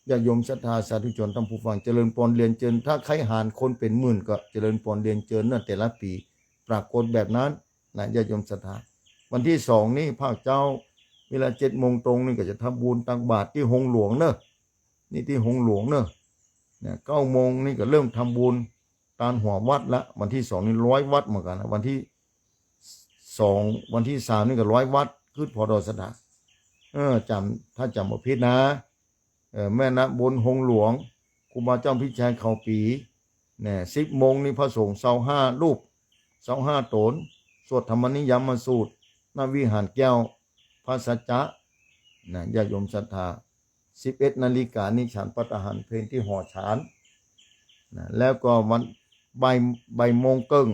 ญาติโยมศรัทธาสาธุชนท่านผู้ฟัง เจริญปอนเรียนเจิญ ถ้าใค่หาญคนเป๋นหมื่นก็เจริญปอนเรียนเจิญเน่อ แต่ละปี๋ปรากฏแบบนั้นนะ ญาติโยมศรัทธา วันตี้สองนี่ภาคเจ๊า เวลาเจ็ดโมงตรงนี่ก็จะทำบุญตักบาตรตี้โฮงหลวงเน่อ นี่ตี้โฮงหลวงเน่อ เนี่ย เก้าโมงนี่ก็เริ่มทำบุญตานหัววัดละ วันตี้สองนี่ร้อยวัดเหมือนกั๋นนะ วันตี้สอง วันตี้สามนี่ก็ร้อยวัด กึ๊ดผ่อดอกศรัทธา เออ จ๋ำ ถ้าจ๋ำบ่ผิดนะ เออ แม่นะ บนโฮงหลวง ครูบาเจ้าพิชัยเขาปี๋ เนี่ย สิบโมงนี่พระสงฆ์ซาวห้ารูป ซาวห้าต๋น สวดธรรมนิยามสูตร ณ วิหารแก้ว พระสัจจะ นะ ญาติโยมศรัทธา สิบเอ็ดนาฬิกานี่ฉันภัตตาหารเพลตี้หอฉัน นะ แล้วก็วัน บ่าย บ่ายโมงเกิ่ง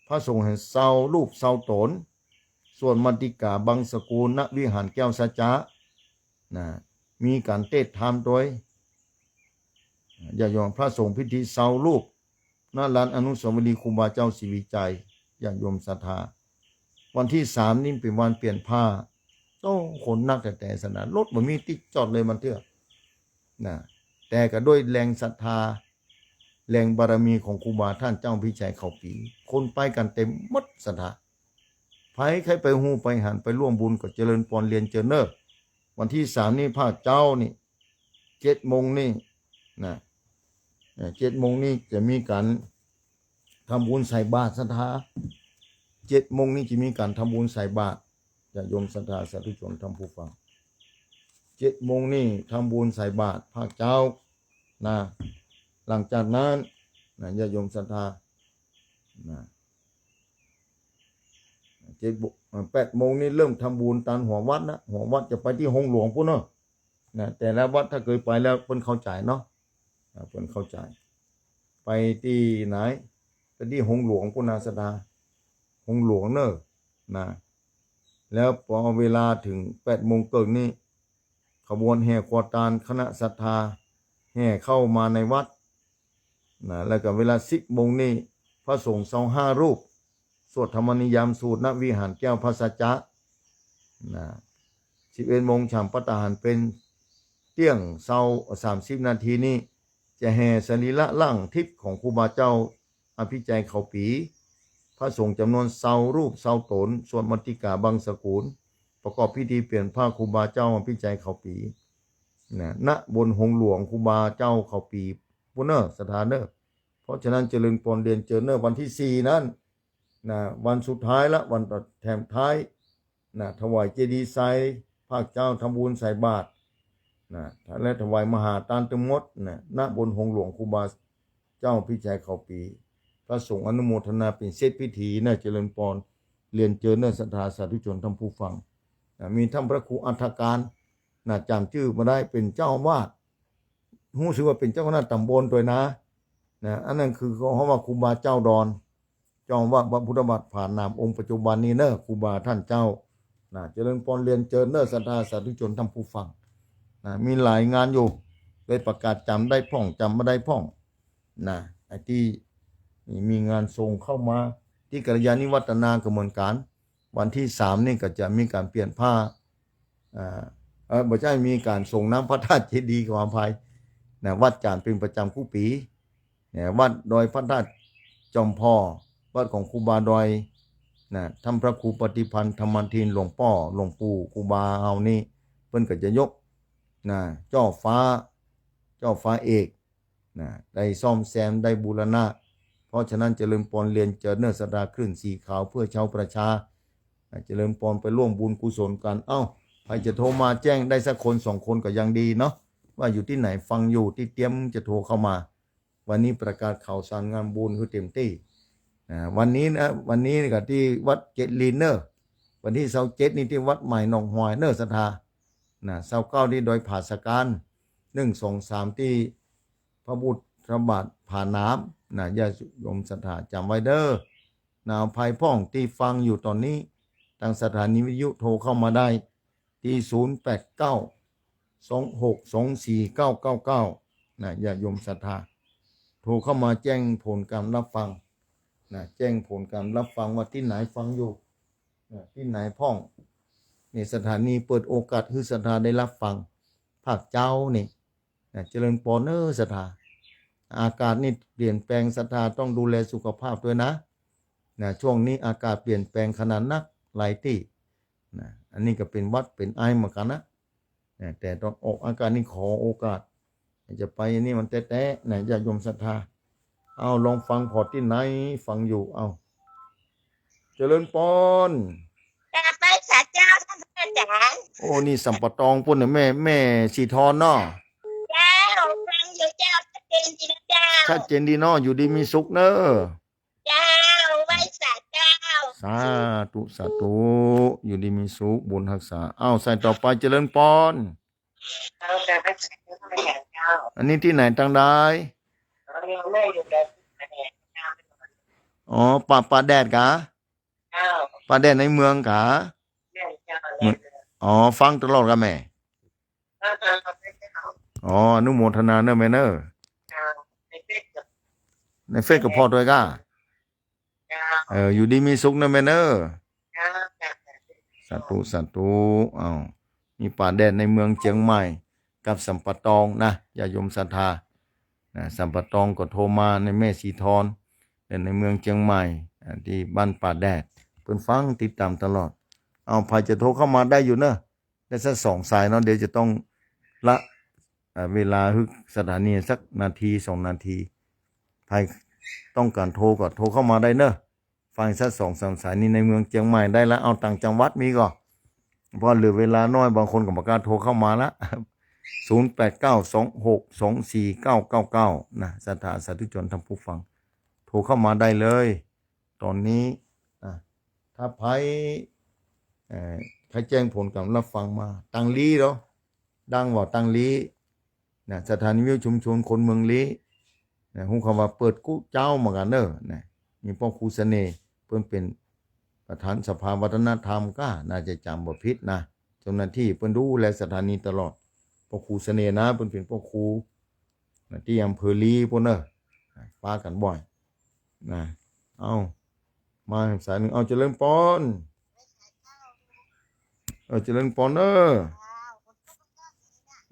พระสงฆ์แห่งซาวรูปซาวต๋น สวดมาติกาบังสกุล ณ วิหารแก้วสัจจะ นะ มีก๋านเตศน์ธรรมตวย ญาติโยม พระสงฆ์พิธีซาวรูป ณ ลานอนุสาวรีย์ครูบาเจ้าศรีวิชัย ญาติโยมศรัทธา วันตี้สามนี่เป๋นวันเปลี่ยนผ้า โอ้ คนนักแต๊ๆ สนาน รถบ่มีตี้จอดเลยมันเตื้อ นะ แต่ก็ด้วยแรงศรัทธา แรงบารมีของครูบาต้านเจ้าพิชัยเขาปี๋ คนไปกั๋นเต๋มหมดศรัทธา ใผใค่ไปฮู้ไปหันไปร่วมบุญก็เจริญปอนเรียนเจิญเน่อ วันตี้สามนี่ภาคเจ๊านี่ เจ็ดโมงนี่นะ เอ่อ เจ็ดโมงนี่จะมีก๋านทำบุญใส่บาตรศรัทธา เจ็ดโมงนี่จะมีก๋านทำบุญใส่บาตร ญาติโยมศรัทธาสาธุชนท่านผู้ฟัง เจ็ดโมงนี่ทำบุญใส่บาตรภาคเจ๊านะ หลังจากนั้นนะ ญาติโยมศรัทธานะ เจ็ดโมง เอ่อ แปดโมงนี่เริ่มทำบุญตานหัววัดนะ หัววัดจะไปตี้โฮงหลวงปู๊นเนาะ นะ แต่ละวัดถ้าเกยไปแล้วเปิ้นเข้าใจ๋เนาะ อ่า เปิ้นเข้าใจ๋ ไปตี้ไหน ไปตี้หงส์หลวงปู้นนาศรัทธา หงส์หลวงเน่อ นะ แล้วปอเวลาเถิงแปดโมงเกิ่งนี้ ขบวนแห่ครัวตานคณะศรัทธาแห่เข้ามาในวัด นะ แล้วก็เวลาสิบโมงนี้ พระสงฆ์ซาวห้ารูป สวดธรรมนิยามสูตร ณ วิหารแก้วพระสัจจะ นะ สิบเอ็ดโมงฉันภัตตาหารเพล เตี้ยงซาวสามสิบนาทีนี้ จะแห่สรีระร่างทิพย์ของครูบาเจ้าอภิชัยเขาปี พระสงฆ์จำนวนซาวรูปซาวต๋น สวดมัตติกาบังสกุล ประกอบพิธีเปลี่ยนผ้าครูบาเจ้าอภิชัยเขาปี นะ ณ บนหงส์หลวงครูบาเจ้าเขาปีปู้นเน่อ ศรัทธาเน่อ เพราะฉะนั้นเจริญปอนเรียนเจิญเน่อ วันที่สี่นั้น นะ วันสุดท้ายละ วันแถมท้าย นะ ถวายเจดีย์ทราย ภาคเจ๊าทำบุญใส่บาตร นะ และถวายมหาตานตึงหมด นะ ณ บนหงส์หลวงครูบาเจ้าอภิชัยเขาปี พระสงฆ์อนุโมทนาเป๋นเสร็จพิธีเน่อ เจริญปอนเรียนเจิญเน่อ ศรัทธาสาธุชนท่านผู้ฟัง นะ มีท่านพระครูอัฏฐการ นะ จ๋ำจื้อบ่ได้ เป๋นเจ้าอาวาส ฮู้สึกว่าเป๋นเจ้าคณะตำบลตวยนะ นะ อันนั้นคือเขาฮ้องว่าครูบาเจ้าดอน เจ้าอาวาสวัดพุทธบาทผาหนามองค์ปัจจุบันนี้เน่อ ครูบาท่านเจ้า นะ เจริญปอนเรียนเจิญเน่อ ศรัทธาสาธุชนท่านผู้ฟัง นะ มีหลายงานอยู่ ได้ประกาศจ๋ำได้พ่องจ๋ำบ่ได้พ่อง นะ ไอ้ตี้มีงานสงฆ์เข้ามา ตี้กัลยาณิวัฒนาก็เหมือนกั๋น วันที่สามนี่ก็จะมีก๋านเปลี่ยนผ้า อ่า เอ่อ บ่ใจ้ มีก๋านส่งน้ำพระธาตุเจดีย์ ขออภัย นะ วัดจ๋านเป๋นประจ๋ำกู้ปี๋ เนี่ย วัดดอยพระธาตุจอมผ่อ วัดของครูบาดอย นะ ท่านพระครูปฏิพันธ์ธรรมทิน หลวงป้อ หลวงปู่ครูบาเฮานี่ เปิ้นก็จะยก นะ จ้อฟ้า จ้อฟ้าเอก นะ ได้ซ่อมแซม ได้บูรณะ เพราะฉะนั้นเจริญปอนเรียนเจิญเน่อ ศรัทธาคลื่นสีขาวเพื่อชาวประชา นะ เจริญปอนไปร่วมบุญกุศลกั๋น เอ้า ใผจะโทรมาแจ้งได้สักคนสองคนก็ยังดีเนาะ ว่าอยู่ตี้ไหนฟังอยู่ ตี้เตรียมจะโทรเข้ามา วันนี้ประกาศข่าวสารงานบุญหื้อเต็มตี้ นะ วันนี้นะ วันนี้ก็ตี้วัดเจ็ดลินเน่อ วันที่ซาวเจ็ดนี่ตี้วัดใหม่หนองหอยเน่อ ศรัทธา นะ ซาวเก้าตี้ดอยผาสะกาน หนึ่ง สอง สาม ตี้พระพุทธบาทผาหนาม นะ ญาติโยมศรัทธาจ๋ำไว้เน่อ นะ ใผพ่องตี้ฟังอยู่ต๋อนนี้ ตางสถานีวิทยุโทรเข้ามาได้ ตี้ ศูนย์ แปด เก้า สอง หก สอง สี่ เก้า เก้า เก้า นะ ญาติโยมศรัทธา โทรเข้ามาแจ้งผลก๋านรับฟัง นะ แจ้งผลก๋านรับฟังว่าตี้ไหนฟังอยู่ นะ ตี้ไหนพ่อง นี่สถานีเปิดโอกาสหื้อศรัทธาได้รับฟัง ภาคเจ๊านี่ นะ เจริญปอนเน่อ ศรัทธา อากาศนี่เปลี่ยนแปลง ศรัทธาต้องดูแลสุขภาพตวยนะ นะ ช่วงนี้อากาศเปลี่ยนแปลงขนาดนัก หลายตี้ นะ อันนี้ก็เป๋นหวัดเป๋นไอเหมือนกั๋นนะ นะ แต่ต๋อนออกอากาศนี่ขอโอกาส จะไปนี่มันแต๊ๆ นะ ญาติโยมศรัทธา เอา ลองฟังผ่อตี้ไหนฟังอยู่ เอา เจริญปอน กราบไหว้สาเจ้าท่านพระอาจ๋ารย์ โอ้ นี่สัมปะตองปู้นเน่อ แม่ แม่สีทอนเนาะ เจ้า ฟังอยู่เจ้า ชัดเจนดีนะเจ้า ชัดเจนดีเนาะ อยู่ดีมีสุขเน่อ เจ้า ไหว้สาเจ้า สาธุ สาธุ อยู่ดีมีสุข บุญฮักษา เอ้า สายต่อไป เจริญปอน อันนี้ตี้ไหนตางใด อ๋อ ป่า ป่าแดดกา ป่าแดดในเมืองกา อ๋อ ฟังตลอดกาแม่ อ๋อ อนุโมทนาเน่อแม่เน่อ ในเฟซก็ผ่อตวยกา เออ อยู่ดีมีสุขเน่อแม่เน่อ สาธุ สาธุ เอ้า นี่ป่าแดดในเมืองเจียงใหม่ กับสัมปะตองนะ ญาติโยมศรัทธา นะ สัมปะตองก็โทรมาในแม่สีทอน แต่ในเมืองเจียงใหม่ อ่า ตี้บ้านป่าแดด เปิ้นฟังติดต๋ามตลอด เอ้า ใผจะโทรเข้ามาได้อยู่เน่อ ได้สักสองสายเนาะ เดี๋ยวจะต้องละ อ่า เวลาหื้อสถานีสักนาทีสองนาที ใผต้องก๋านโทรก็โทรเข้ามาได้เน่อ ฟังสักสองสามสายนี่ในเมืองเจียงใหม่ได้ละ เอาต่างจังหวัดมีก่อ เพราะเหลือเวลาน้อย บางคนก็บ่กล้าโทรเข้ามาละ ศูนย์ แปด เก้า สอง หก สอง สี่ เก้า เก้า เก้า นะ ศรัทธาสาธุชนท่านผู้ฟัง โทรเข้ามาได้เลย ต๋อนนี้ อ่ะ ถ้าใผ เอ่อ ใผแจ้งผลก๋านรับฟังมา ตางลี้เหรอ ดังว่าตางลี้ นะ สถานีวิทยุชุมชนคนเมืองลี้ นะ ฮู้คำว่าเปิดกู้เจ๊าเหมือนกั๋นเน่อ นะ มีป้อครูเสน่ห์ เปิ้นเป๋นประธานสภาวัฒนธรรมก้า น่าจะจ๋ำบ่ผิดนะ เจ้าหน้าตี้เปิ้นดูแลสถานีตลอด ป้อครูเสน่ห์นะ เปิ้นเป๋นป้อครูนะ ตี้อำเภอลีปู๊นเน่อ ปะกั๋นบ่อยนะ เอ้า มาสายนึ่ง เอ้า เจริญปอน เออ เจริญปอนเน่อ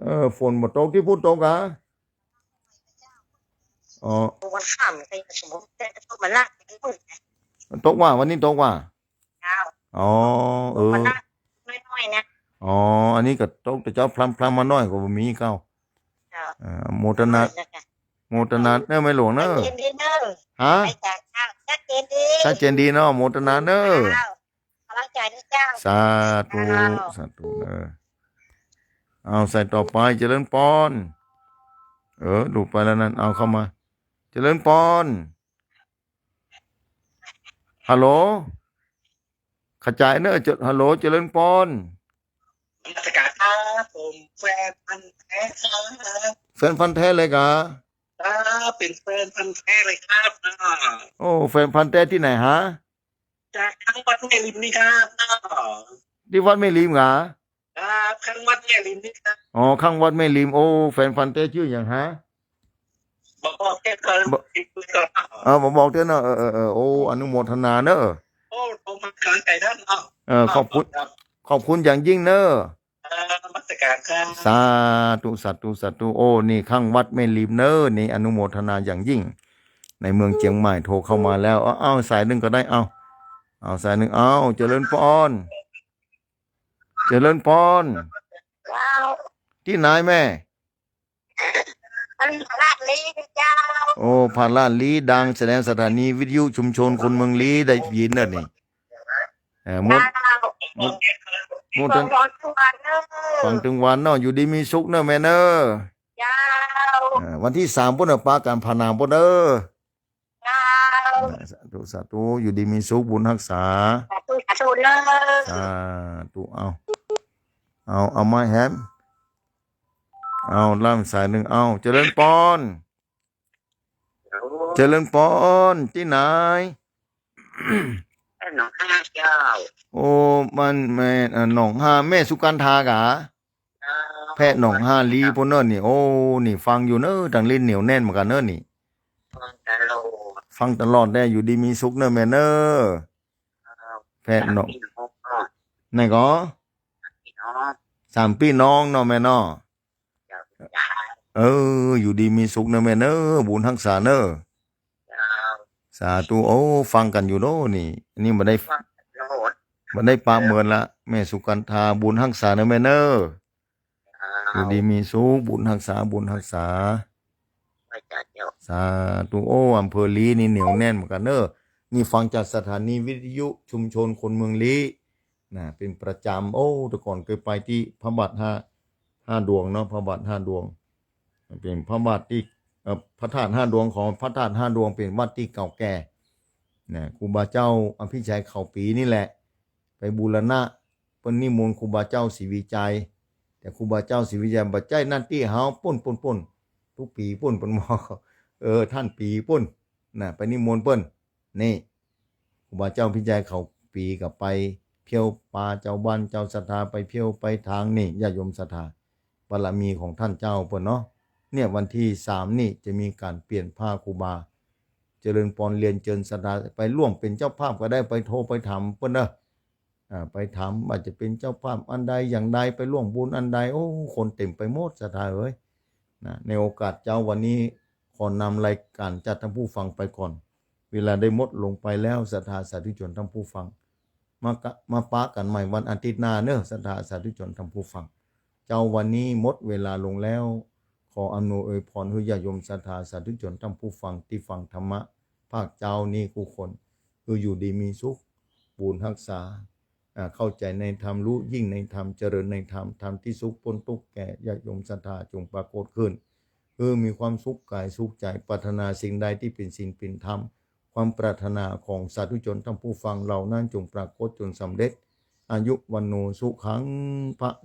เออ ฝนบ่ตก ตี้ปู๊นตกอะ อ๋อ วันค่ำไปสมมุติแต่ตกมาละ ตกว่า วันนี้ตกว่า เจ้า อ๋อ เออ ตกมาละน้อยๆ นะ อ๋อ อันนี้ก็ตกแต่เจ๊าพรำๆ มาหน้อยก็บ่มีเก้า เจ้า เออ โมทนา น้อยนะคะ โมทนาเน่อแม่หลวงเน่อ ชัดเจนดีเน่อ ฮะ ไปจากเจ้า ชัดเจนดี ชัดเจนดีเนาะ โมทนาเน่อ เจ้า กำลังใจด้วยเจ้า สาธุ เจ้า สาธุเน่อ เอาสายต่อไป เจริญปอน เออ หลุดไปแล้วนั่น เอาเข้ามา เจริญปอน ฮัลโหล ขจายเน่อ เจ- ฮัลโหล เจริญปอน นมัสการครับ ผมแฟนพันธุ์แท้ครับ แฟนพันธุ์แท้เลยกา ครับ เป๋นแฟนพันธุ์แท้เลยครับ โอ้ แฟนพันธุ์แท้ตี้ไหนฮะ จากข้างวัดแม่ริมนี่ครับ ตี้วัดแม่ริมกา ครับ ข้างวัดแม่ริมนี่ครับ อ๋อ ข้างวัดแม่ริม โอ้ แฟนพันธุ์แท้จื้อหยังฮะ บ่บอกแท้เปิ้น บ่ เออ บ่บอกเตื้อเนาะ เออ เออ เออ โอ้ อนุโมทนาเน่อ โอ้ ผมมากำลังใจ๋ต้านเนาะ เออ ขอบคุณ ครับ ขอบคุณอย่างยิ่งเน่อ เออ นมัสการครับ สาธุ สาธุ สาธุ โอ้ นี่ข้างวัดแม่ริมเน่อ นี่อนุโมทนาอย่างยิ่ง ในเมืองเจียงใหม่โทรเข้ามาแล้ว เอา เอาสายนึ่งก็ได้ เอา เอาสายนึ่ง เอา เจริญปอน เจริญปอน เจ้า ตี้ไหนแม่ อันพระราชลีเจ้า โอ้ พระราชลีดัง แสดงสถานีวิทยุชุมชนคนเมืองลีได้ยินเน่อนี่ เออ หมด เจ้า หมด หมด ฟังตึงวันเน่อ ฟังตึงวันเนาะ อยู่ดีมีสุขเน่อแม่เน่อ เจ้า เออ วันตี้สามปู๊นเน่อ ปะกั๋นผ่าหนามปู๊นเน่อ เจ้า สาธุ สาธุ อยู่ดีมีสุข บุญฮักษา สาธุ สาธุเน่อ สาธุ เอา เอา เอาไม้แหม เอา ล่ามสายนึ่ง เอา เจริญปอน เจริญปอน ตี้ไหน แพะหนองฮาเจ้า โอ้ มันแม่ เอ่อ หนองฮา แม่สุกันทากา เจ้า แพะหนองฮาลีปู๊นเน่อนี่ โอ้ นี่ฟังอยู่เน่อ ตังลิ้นเหนียวแน่นเหมือนกั๋นเน่อนี่ ฟังตลอด ฟังตลอดแล อยู่ดีมีสุขเน่อแม่เน่อ เจ้า แพะหนอง สามปี้น้องเนาะ ไหนก่อ สามปี้น้อง สามปี้น้องเนาะแม่เนาะ เจ้า เออ อยู่ดีมีสุขเน่อแม่เน่อ บุญฮักษาเน่อ เจ้า สาธุ โอ้ ฟังกั๋นอยู่เนาะนี่ นี่บ่ได้ ฟังตลอด บ่ได้ปะเมินละ แม่สุกันทา บุญฮักษาเน่อแม่เน่อ เจ้า อยู่ดีมีสุข บุญฮักษา บุญฮักษา ไหว้เจ้า เจ้า สาธุ โอ้ อำเภอลีนี่เหนียวแน่นเหมือนกั๋นเน่อ นี่ฟังจากสถานีวิทยุชุมชนคนเมืองลี นะ เป๋นประจ๋ำ โอ้ แต่ก่อนเกยไปตี้พระบาทห้า ห้าดวงเนาะ พระบาทห้าดวง เป๋นพระบาทตี้ เอ่อ พระธาตุห้าดวง ของพระธาตุห้าดวงเป๋นวัดตี้เก่าแก่ นะ ครูบาเจ้าอภิชัยเขาปีนี่แหละ ไปบูรณะ เปิ้นนิมนต์ครูบาเจ้าศรีวิชัย แต่ครูบาเจ้าศรีวิชัยบ่ใจ้หน้าตี้เฮา ปู๊น ปู๊น ปู๊น ตุ๊กปี๋ปู๊น เปิ้นบอก เออ ต้านปี๋ปู๊น นะ ไปนิมนต์เปิ้น นี่ ครูบาเจ้าอภิชัยเขาปีก็ไปเผี้ยวปาเจ้าบ้านเจ้าศรัทธา ไปเผี้ยวไปถางนี่ ญาติโยมศรัทธา บารมีของต้านเจ้าเปิ้นเนาะ เนี่ย วันตี้สามนี่จะมีก๋านเปลี่ยนผ้าครูบา เจริญปอนเรียนเจิญศรัทธา ไปร่วมเป๋นเจ้าภาพก็ได้ ไปโทรไปถามเปิ้นเนาะ อ่า ไปถามว่าจะเป๋นเจ้าภาพอันใดอย่างใด ไปร่วมบุญอันใด โอ้ คนเต็มไปหมดศรัทธาเอ๋ย นะ ในโอกาสเจ๊าวันนี้ขอนำรายก๋านจากต้านผู้ฟังไปก่อน เวลาได้หมดลงไปแล้ว ศรัทธาสาธุชนต้านผู้ฟัง มากะ- มาปะกั๋นใหม่วันอาทิตย์หน้าเนาะ ศรัทธาสาธุชนต้านผู้ฟัง เจ๊าวันนี้หมดเวลาลงแล้ว ขออำนวยอวยพรหื้อญาติโยมศรัทธาสาธุชนต้านผู้ฟังตี้ฟังธรรมะภาคเจ๊านี้กู้คน คืออยู่ดีมีสุข บุญฮักษา อ่า เข้าใจ๋ในธรรม ฮู้ยิ่งในธรรม เจริญในธรรม ธรรมตี้สุขป๊นตุ๊กข์แก่ญาติโยมศรัทธาจงปรากฏขึ้น คือมีความสุขก๋ายสุขใจ๋ ปรารถนาสิ่งใดตี้เป๋นศีลเป๋นธรรม ความปรารถนาของสาธุชนต้านผู้ฟังเหล่านั้นจงปรากฏจนสำเร็จ อายุ วัณโณ สุขัง พลัง